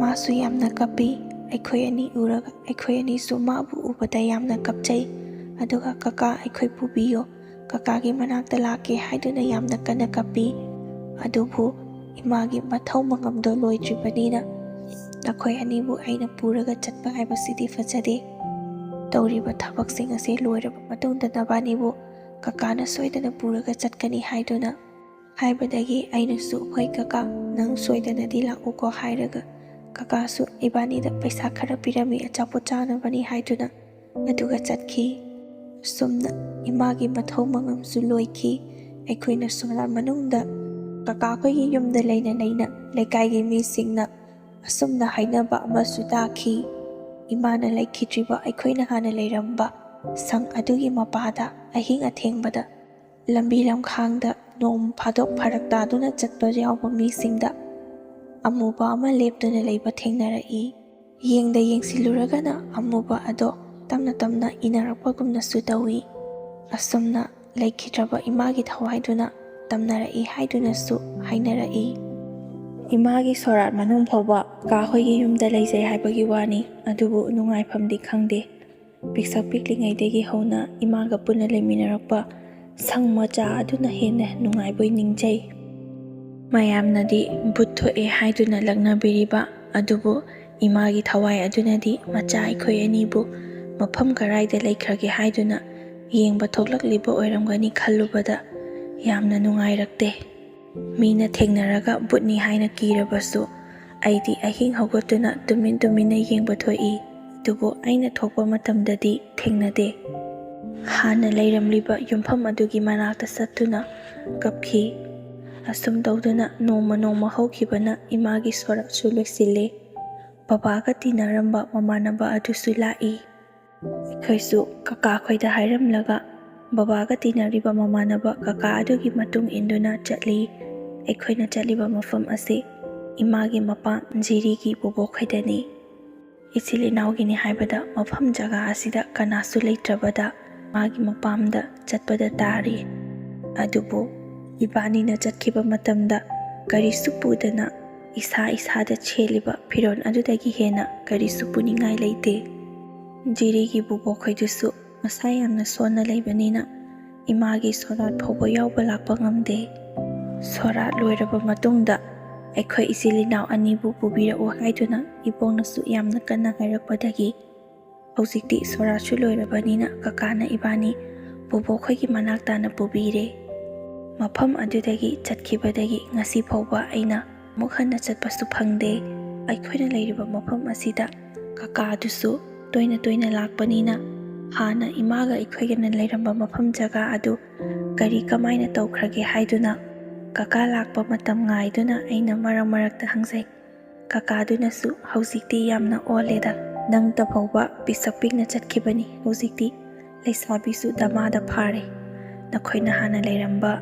ꯃꯥꯁꯨ ꯌꯥꯝꯅ ꯀꯞꯄꯤ꯫ ꯑꯩꯈꯣꯏ ꯑꯅꯤ ꯎꯔꯒ ꯑꯩꯈꯣꯏ ꯑꯅꯤꯁꯨ ꯃꯥꯕꯨ ꯎꯕꯗ ꯌꯥꯝꯅ ꯀꯞꯆꯩ꯫ ꯑꯗꯨꯒ "ꯀꯀꯥ, ꯑꯩꯈꯣꯏ ꯄꯨꯕꯤꯌꯣ, ꯀꯀꯥꯒꯤ ꯃꯅꯥꯛꯇ ꯂꯥꯛꯀꯦ" ꯍꯥꯏꯗꯨꯅ ꯌꯥꯝꯅ ꯀꯟꯅ ꯀꯞꯄꯤ꯫ ꯑꯗꯨꯕꯨ ꯏꯃꯥꯒꯤ ꯃꯊꯧ ꯃꯉꯝꯗꯣ ꯂꯣꯏꯗ꯭ꯔꯤꯕꯅꯤꯅ ꯅꯈꯣꯏ ꯑꯅꯤꯕꯨ ꯑꯩꯅ ꯄꯨꯔꯒ ꯆꯠꯄ ꯍꯥꯏꯕꯁꯤꯗꯤ ꯐꯖꯗꯦ꯫ ꯇꯧꯔꯤꯕ ꯊꯕꯛꯁꯤꯡ ꯑꯁꯤ ꯂꯣꯏꯔꯕ ꯃꯇꯨꯡꯗ ꯅꯕꯥꯅꯤꯕꯨ ꯀꯀꯥꯅ ꯁꯣꯏꯗꯅ ꯄꯨꯔꯒ ꯆꯠꯀꯅꯤ ꯍꯥꯏꯗꯨꯅ ꯍꯥꯏꯕꯗꯒꯤ ꯑꯩꯅꯁꯨ "ꯍꯣꯏ ꯀꯀꯥ, ꯅꯪ ꯁꯣꯏꯗꯅꯗꯤ ꯂꯥꯛꯎꯀꯣ" ꯍꯥꯏꯔꯒ ꯀꯀꯥꯁꯨ ꯏꯕꯥꯅꯤꯗ ꯄꯩꯁꯥ ꯈꯔ ꯄꯤꯔꯝꯃꯤ, ꯑꯆꯥꯄꯣꯠ ꯆꯥꯅꯕꯅꯤ ꯍꯥꯏꯗꯨꯅ, ꯑꯗꯨꯒ ꯆꯠꯈꯤ꯫ ꯑꯁꯨꯝꯅ ꯏꯃꯥꯒꯤ ꯃꯊꯧ ꯃꯉꯝꯁꯨ ꯂꯣꯏꯈꯤ꯫ ꯑꯩꯈꯣꯏꯅ ꯁꯣꯔꯥ ꯃꯅꯨꯡꯗ ꯀꯀꯥ ꯈꯣꯏꯒꯤ ꯌꯨꯝꯗ ꯂꯩꯅ ꯂꯩꯅ ꯂꯩꯀꯥꯏꯒꯤ ꯃꯤꯁꯤꯡꯅ ꯑꯁꯨꯝꯅ ꯍꯥꯏꯅꯕ ꯑꯃꯁꯨ ꯇꯥꯈꯤ꯫ ꯏꯃꯥꯅ ꯂꯩꯈꯤꯗ꯭ꯔꯤꯕ ꯑꯩꯈꯣꯏꯅ ꯍꯥꯟꯅ ꯂꯩꯔꯝꯕ ꯁꯪ ꯑꯗꯨꯒꯤ ꯃꯄꯥꯗ ꯑꯍꯤꯡ ꯑꯊꯦꯡꯕꯗ ꯂꯝꯕꯤ ꯂꯝꯈꯥꯡꯗ ꯅꯣꯡ ꯐꯥꯗꯣꯛ ꯐꯔꯛ ꯇꯥꯗꯨꯅ ꯆꯠꯄ ꯌꯥꯎꯕ ꯃꯤꯁꯤꯡꯗ ꯑꯃꯨꯕ ꯑꯃ ꯂꯦꯞꯇꯨꯅ ꯂꯩꯕ ꯊꯦꯡꯅꯔꯛꯏ꯫ ꯌꯦꯡꯗ ꯌꯦꯡꯁꯤꯜꯂꯨꯔꯒꯅ ꯑꯃꯨꯕ ꯑꯗꯣ ꯇꯞꯅ ꯇꯞꯅ ꯏꯟꯅꯔꯛꯄꯒꯨꯝꯅꯁꯨ ꯇꯧꯏ꯫ ꯑꯁꯨꯝꯅ ꯂꯩꯈꯤꯗ꯭ꯔꯕ ꯏꯃꯥꯒꯤ ꯊꯋꯥꯏꯗꯨꯅ ꯇꯝꯅꯔꯛꯏ ꯍꯥꯏꯗꯨꯅꯁꯨ ꯍꯥꯏꯅꯔꯛꯏ꯫ ꯏꯃꯥꯒꯤ ꯁꯣꯔꯥꯠ ꯃꯅꯨꯡ ꯐꯥꯎꯕ ꯀꯥ ꯍꯣꯏꯒꯤ ꯌꯨꯝꯗ ꯂꯩꯖꯩ ꯍꯥꯏꯕꯒꯤ ꯋꯥꯅꯤ, ꯑꯗꯨꯕꯨ ꯅꯨꯡꯉꯥꯏꯐꯝꯗꯤ ꯈꯪꯗꯦ꯫ ꯄꯤꯛꯁꯛ ꯄꯤꯛꯂꯤꯉꯩꯗꯒꯤ ꯍꯧꯅ ꯏꯃꯥꯒ ꯄꯨꯟꯅ ꯂꯩꯃꯤꯟꯅꯔꯛꯄ ꯁꯪ ꯃꯆꯥ ꯑꯗꯨꯅ ꯍꯦꯟꯅ ꯅꯨꯡꯉꯥꯏꯕꯣꯏ ꯅꯤꯡꯖꯩ꯫ ꯃꯌꯥꯝꯅꯗꯤ ꯚꯨꯠ ꯊꯣꯛꯑꯦ ꯍꯥꯏꯗꯨꯅ ꯂꯛꯅꯕꯤꯔꯤꯕ, ꯑꯗꯨꯕꯨ ꯏꯃꯥꯒꯤ ꯊꯋꯥꯏ ꯑꯗꯨꯅꯗꯤ ꯃꯆꯥ ꯑꯩꯈꯣꯏ ꯑꯅꯤꯕꯨ ꯃꯐꯝ ꯀꯔꯥꯏꯗ ꯂꯩꯈ꯭ꯔꯒꯦ ꯍꯥꯏꯗꯨꯅ ꯌꯦꯡꯕ ꯊꯣꯛꯂꯛꯂꯤꯕ ꯑꯣꯏꯔꯝꯒꯅꯤ ꯈꯜꯂꯨꯕꯗ ꯌꯥꯝꯅ ꯅꯨꯡꯉꯥꯏꯔꯛꯇꯦ꯫ ꯃꯤꯅ ꯊꯦꯡꯅꯔꯒ ꯚꯨꯠꯅꯤ ꯍꯥꯏꯅ ꯀꯤꯔꯕꯁꯨ, ꯑꯩꯗꯤ ꯑꯍꯤꯡ ꯍꯧꯒꯠꯇꯨꯅ ꯇꯨꯃꯤꯟ ꯇꯨꯃꯤꯟꯅ ꯌꯦꯡꯕ ꯊꯣꯛꯏ, ꯑꯗꯨꯕꯨ ꯑꯩꯅ ꯊꯣꯛꯄ ꯃꯇꯝꯗꯗꯤ ꯊꯦꯡꯅꯗꯦ꯫ ꯍꯥꯟꯅ ꯂꯩꯔꯝꯂꯤꯕ ꯌꯨꯝꯐꯝ ꯑꯗꯨꯒꯤ ꯃꯅꯥꯛꯇ ꯆꯠꯇꯨꯅ ꯀꯞꯈꯤ꯫ ꯑꯁꯨꯝ ꯇꯧꯗꯨꯅ ꯅꯣꯡꯃ ꯅꯣꯡꯃ ꯍꯧꯈꯤꯕꯅ ꯏꯃꯥꯒꯤ ꯁꯣꯔꯥꯠꯁꯨ ꯂꯣꯏꯁꯤꯜꯂꯦ꯫ ꯕꯕꯥꯒ ꯇꯤꯟꯅꯔꯝꯕ ꯃꯃꯥꯟꯅꯕ ꯑꯗꯨꯁꯨ ꯂꯥꯛꯏ꯫ ꯑꯩꯈꯣꯏꯁꯨ ꯀꯀꯥ ꯈꯣꯏꯗ ꯍꯥꯏꯔꯝꯂꯒ ꯕꯕꯥꯒ ꯇꯤꯟꯅꯔꯤꯕ ꯃꯃꯥꯟꯅꯕ ꯀꯀꯥ ꯑꯗꯨꯒꯤ ꯃꯇꯨꯡ ꯏꯟꯗꯨꯅ ꯆꯠꯂꯤ꯫ ꯑꯩꯈꯣꯏꯅ ꯆꯠꯂꯤꯕ ꯃꯐꯝ ꯑꯁꯤ ꯏꯃꯥꯒꯤ ꯃꯄꯥꯝ ꯖꯤꯔꯤꯒꯤ ꯕꯣꯕꯣꯛ ꯈꯣꯏꯗꯅꯤ꯫ ꯏꯆꯤꯜ ꯏꯅꯥꯎꯒꯤꯅꯤ ꯍꯥꯏꯕꯗ ꯃꯐꯝ ꯖꯒꯥ ꯑꯁꯤꯗ ꯀꯅꯥꯁꯨ ꯂꯩꯇ꯭ꯔꯕꯗ ꯃꯥꯒꯤ ꯃꯄꯥꯝꯗ ꯆꯠꯄꯗ ꯇꯥꯔꯤ꯫ ꯑꯗꯨꯕꯨ ꯏꯕꯥꯅꯤꯅ ꯆꯠꯈꯤꯕ ꯃꯇꯝꯗ ꯀꯔꯤꯁꯨ ꯄꯨꯗꯅ ꯏꯁꯥ ꯏꯁꯥꯗ ꯁꯦꯠꯂꯤꯕ ꯐꯤꯔꯣꯜ ꯑꯗꯨꯗꯒꯤ ꯍꯦꯟꯅ ꯀꯔꯤꯁꯨ ꯄꯨꯅꯤꯡꯉꯥꯏ ꯂꯩꯇꯦ꯫ ꯖꯤꯔꯤꯒꯤ ꯕꯨꯕꯣꯛꯈꯣꯏꯗꯨꯁꯨ ꯃꯁꯥ ꯌꯥꯝꯅ ꯁꯣꯟꯅ ꯂꯩꯕꯅꯤꯅ ꯏꯃꯥꯒꯤ ꯁꯣꯔꯥꯠ ꯐꯥꯎꯕ ꯌꯥꯎꯕ ꯂꯥꯛꯄ ꯉꯝꯗꯦ꯫ ꯁꯣꯔꯥꯠ ꯂꯣꯏꯔꯕ ꯃꯇꯨꯡꯗ ꯑꯩꯈꯣꯏ ꯏꯆꯤꯜ ꯏꯅꯥꯎ ꯑꯅꯤꯕꯨ ꯄꯨꯕꯤꯔꯛꯎ ꯍꯥꯏꯗꯨꯅ ꯏꯕꯣꯛꯅꯁꯨ ꯌꯥꯝꯅ ꯀꯟꯅ ꯍꯥꯏꯔꯛꯄꯗꯒꯤ ꯍꯧꯖꯤꯛꯇꯤ ꯁꯣꯔꯥꯠꯁꯨ ꯂꯣꯏꯔꯕꯅꯤꯅ ꯀꯀꯥꯅ ꯏꯕꯥꯅꯤ ꯕꯨꯕꯣꯛꯈꯣꯏꯒꯤ ꯃꯅꯥꯛ ꯇꯥꯅ ꯄꯨꯕꯤꯔꯦ꯫ ꯃꯐꯝ ꯑꯗꯨꯗꯒꯤ ꯆꯠꯈꯤꯕꯗꯒꯤ ꯉꯁꯤ ꯐꯥꯎꯕ ꯑꯩꯅ ꯑꯃꯨꯛ ꯍꯟꯅ ꯆꯠꯄꯁꯨ ꯐꯪꯗꯦ꯫ ꯑꯩꯈꯣꯏꯅ ꯂꯩꯔꯤꯕ ꯃꯐꯝ ꯑꯁꯤꯗ ꯀꯀꯥꯗꯨꯁꯨ ꯇꯣꯏꯅ ꯇꯣꯏꯅ ꯂꯥꯛꯄꯅꯤꯅ ꯍꯥꯟꯅ ꯏꯃꯥꯒ ꯑꯩꯈꯣꯏꯒꯅ ꯂꯩꯔꯝꯕ ꯃꯐꯝ ꯖꯒꯥ ꯑꯗꯨ ꯀꯔꯤ ꯀꯃꯥꯏꯅ ꯇꯧꯈ꯭ꯔꯒꯦ ꯍꯥꯏꯗꯨꯅ ꯀꯀꯥ ꯂꯥꯛꯄ ꯃꯇꯝ ꯉꯥꯏꯗꯨꯅ ꯑꯩꯅ ꯃꯔꯛ ꯃꯔꯛꯇ ꯍꯪꯖꯩ꯫ ꯀꯀꯥꯗꯨꯅꯁꯨ ꯍꯧꯖꯤꯛꯇꯤ ꯌꯥꯝꯅ ꯑꯣꯜꯂꯦꯗ, ꯅꯪꯇ ꯐꯥꯎꯕ ꯄꯤꯁꯛ ꯄꯤꯛꯅ ꯆꯠꯈꯤꯕꯅꯤ, ꯍꯧꯖꯤꯛꯇꯤ ꯂꯩꯁꯥꯕꯤꯁꯨ ꯗꯃꯥꯗ ꯐꯥꯔꯦ꯫ ꯅꯈꯣꯏꯅ ꯍꯥꯟꯅ ꯂꯩꯔꯝꯕ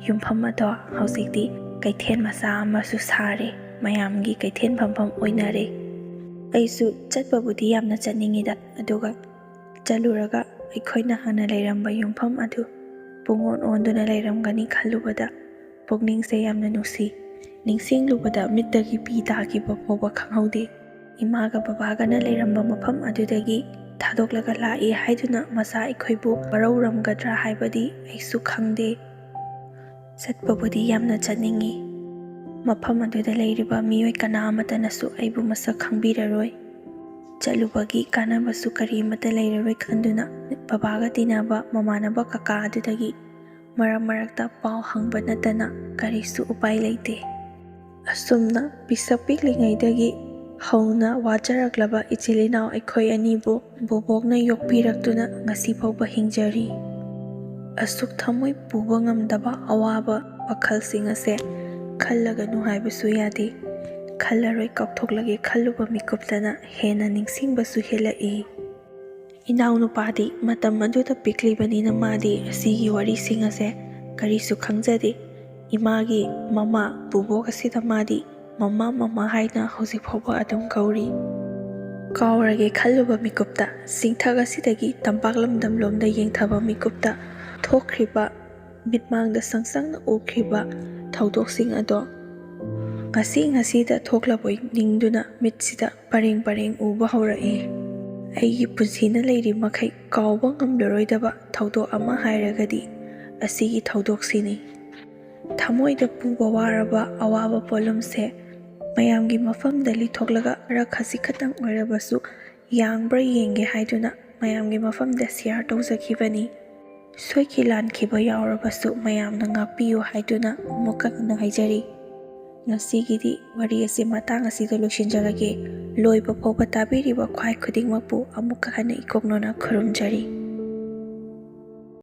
ꯌꯨꯝꯐꯝ ꯑꯗꯣ ꯍꯧꯖꯤꯛꯇꯤ ꯀꯩꯊꯦꯜ ꯃꯆꯥ ꯑꯃꯁꯨ ꯁꯥꯔꯦ, ꯃꯌꯥꯝꯒꯤ ꯀꯩꯊꯦꯜ ꯐꯝꯐꯝ ꯑꯣꯏꯅꯔꯦ꯫ ꯑꯩꯁꯨ ꯆꯠꯄꯕꯨꯗꯤ ꯌꯥꯝꯅ ꯆꯠꯅꯤꯡꯉꯤꯗ, ꯑꯗꯨꯒ ꯆꯠꯂꯨꯔꯒ ꯑꯩꯈꯣꯏꯅ ꯍꯥꯟꯅ ꯂꯩꯔꯝꯕ ꯌꯨꯝꯐꯝ ꯑꯗꯨ ꯄꯨꯡꯑꯣꯟ ꯑꯣꯟꯗꯨꯅ ꯂꯩꯔꯝꯒꯅꯤ ꯈꯜꯂꯨꯕꯗ ꯄꯨꯛꯅꯤꯡꯁꯦ ꯌꯥꯝꯅ ꯅꯨꯡꯁꯤ꯫ ꯅꯤꯡꯁꯤꯡꯂꯨꯕꯗ ꯃꯤꯠꯇꯒꯤ ꯄꯤ ꯇꯥꯈꯤꯕ ꯐꯥꯎꯕ ꯈꯪꯍꯧꯗꯦ꯫ ꯏꯃꯥꯒ ꯕꯕꯥꯒꯅ ꯂꯩꯔꯝꯕ ꯃꯐꯝ ꯑꯗꯨꯗꯒꯤ ꯊꯥꯗꯣꯛꯂꯒ ꯂꯥꯛꯏ ꯍꯥꯏꯗꯨꯅ ꯃꯆꯥ ꯑꯩꯈꯣꯏꯕꯨ ꯋꯥꯔꯧꯔꯝꯒꯗ꯭ꯔꯥ ꯍꯥꯏꯕꯗꯤ ꯑꯩꯁꯨ ꯈꯪꯗꯦ꯫ ꯆꯠꯄꯕꯨꯗꯤ ꯌꯥꯝꯅ ꯆꯠꯅꯤꯡꯉꯤ꯫ ꯃꯐꯝ ꯑꯗꯨꯗ ꯂꯩꯔꯤꯕ ꯃꯤꯑꯣꯏ ꯀꯅꯥ ꯑꯃꯠꯇꯅꯁꯨ ꯑꯩꯕꯨ ꯃꯁꯛ ꯈꯪꯕꯤꯔꯔꯣꯏ꯫ ꯆꯠꯂꯨꯕꯒꯤ ꯀꯥꯟꯅꯕꯁꯨ ꯀꯔꯤꯃꯠꯇ ꯂꯩꯔꯔꯣꯏ ꯈꯟꯗꯨꯅ ꯕꯕꯥꯒ ꯇꯤꯟꯅꯕ ꯃꯃꯥꯟꯅꯕ ꯀꯀꯥ ꯑꯗꯨꯗꯒꯤ ꯃꯔꯛ ꯃꯔꯛꯇ ꯄꯥꯎ ꯍꯪꯕ ꯅꯠꯇꯅ ꯀꯔꯤꯁꯨ ꯎꯄꯥꯏ ꯂꯩꯇꯦ꯫ ꯑꯁꯨꯝꯅ ꯄꯤꯁꯛ ꯄꯤꯛꯂꯤꯉꯩꯗꯒꯤ ꯍꯧꯅ ꯋꯥꯖꯔꯛꯂꯕ ꯏꯆꯤꯜ ꯏꯅꯥꯎ ꯑꯩꯈꯣꯏ ꯑꯅꯤꯕꯨ ꯕꯣꯕꯣꯛꯅ ꯌꯣꯛꯄꯤꯔꯛꯇꯨꯅ ꯉꯁꯤ ꯐꯥꯎꯕ ꯍꯤꯡꯖꯔꯤ꯫ ꯑꯁꯨꯛ ꯊꯃꯣꯏ ꯄꯨꯕ ꯉꯝꯗꯕ ꯑꯋꯥꯕ ꯋꯥꯈꯜꯁꯤꯡ ꯑꯁꯦ ꯈꯜꯂꯒꯅꯨ ꯍꯥꯏꯕꯁꯨ ꯌꯥꯗꯦ꯫ ꯈꯜꯂꯔꯣꯏ ꯀꯥꯎꯊꯣꯛꯂꯒꯦ ꯈꯜꯂꯨꯕ ꯃꯤꯀꯨꯞꯇꯅ ꯍꯦꯟꯅ ꯅꯤꯡꯁꯤꯡꯕꯁꯨ ꯍꯦꯜꯂꯛꯏ꯫ ꯏꯅꯥꯎꯅꯨꯄꯥꯗꯤ ꯃꯇꯝ ꯑꯗꯨꯗ ꯄꯤꯛꯂꯤꯕꯅꯤꯅ ꯃꯥꯗꯤ ꯑꯁꯤꯒꯤ ꯋꯥꯔꯤꯁꯤꯡ ꯑꯁꯦ ꯀꯔꯤꯁꯨ ꯈꯪꯖꯗꯦ꯫ ꯏꯃꯥꯒꯤ ꯃꯃꯥ ꯕꯨꯕꯣꯛ ꯑꯁꯤꯗ ꯃꯥꯗꯤ ꯃꯃꯥ ꯃꯃꯥ ꯍꯥꯏꯅ ꯍꯧꯖꯤꯛ ꯐꯥꯎꯕ ꯑꯗꯨꯝ ꯀꯧꯔꯤ꯫ ꯀꯥꯎꯔꯒꯦ ꯈꯜꯂꯨꯕ ꯃꯤꯀꯨꯞꯇ, ꯆꯤꯡꯊꯛ ꯑꯁꯤꯗꯒꯤ ꯇꯝꯄꯥꯛ ꯂꯝꯗꯝꯂꯣꯝꯗ ꯌꯦꯡꯊꯕ ꯃꯤꯀꯨꯞꯇ ꯊꯣꯛꯈ꯭ꯔꯤꯕ, ꯃꯤꯠꯃꯥꯡꯗ ꯁꯪ ꯁꯪꯅ ꯎꯈ꯭ꯔꯤꯕ ꯊꯧꯗꯣꯛꯁꯤꯡ ꯑꯗꯣ ꯉꯁꯤ ꯉꯁꯤꯗ ꯊꯣꯛꯂꯕꯣꯏ ꯅꯤꯡꯗꯨꯅ ꯃꯤꯠꯁꯤꯗ ꯄꯔꯦꯡ ꯄꯔꯦꯡ ꯎꯕ ꯍꯧꯔꯛꯏ꯫ ꯑꯩꯒꯤ ꯄꯨꯟꯁꯤꯅ ꯂꯩꯔꯤ ꯃꯈꯩ ꯀꯥꯎꯕ ꯉꯝꯂꯔꯣꯏꯗꯕ ꯊꯧꯗꯣꯛ ꯑꯃ ꯍꯥꯏꯔꯒꯗꯤ ꯑꯁꯤꯒꯤ ꯊꯧꯗꯣꯛꯁꯤꯅꯤ꯫ ꯊꯃꯣꯏꯗ ꯄꯨꯕ ꯋꯥꯔꯕ ꯑꯋꯥꯕ ꯄꯣꯠꯂꯨꯝꯁꯦ ꯃꯌꯥꯝꯒꯤ ꯃꯐꯝꯗ ꯂꯤꯊꯣꯛꯂꯒ ꯈꯔ ꯈꯖꯤꯛ ꯈꯛꯇꯪ ꯑꯣꯏꯔꯕꯁꯨ ꯌꯥꯡꯕ꯭ꯔꯥ ꯌꯦꯡꯒꯦ ꯍꯥꯏꯗꯨꯅ ꯃꯌꯥꯝꯒꯤ ꯃꯐꯝꯗ ꯁꯤꯌꯥꯔ ꯇꯧꯖꯈꯤꯕꯅꯤ꯫ ꯁꯣꯏꯈꯤ ꯂꯥꯟꯈꯤꯕ ꯌꯥꯎꯔꯕꯁꯨ ꯃꯌꯥꯝꯅ ꯉꯥꯛꯄꯤꯌꯨ ꯍꯥꯏꯗꯨꯅ ꯑꯃꯨꯛꯀ ꯍꯟꯅ ꯍꯥꯏꯖꯔꯤ꯫ ꯉꯁꯤꯒꯤꯗꯤ ꯋꯥꯔꯤ ꯑꯁꯤ ꯃꯇꯥꯡ ꯑꯁꯤꯗ ꯂꯣꯏꯁꯤꯟꯖꯔꯒꯦ꯫ ꯂꯣꯏꯕ ꯐꯥꯎꯕ ꯇꯥꯕꯤꯔꯤꯕ ꯈ꯭ꯋꯥꯏ ꯈꯨꯗꯤꯡꯃꯛꯄꯨ ꯑꯃꯨꯛꯀ ꯍꯟꯅ ꯏꯀꯣꯛꯅꯅ ꯈꯨꯔꯨꯝꯖꯔꯤ꯫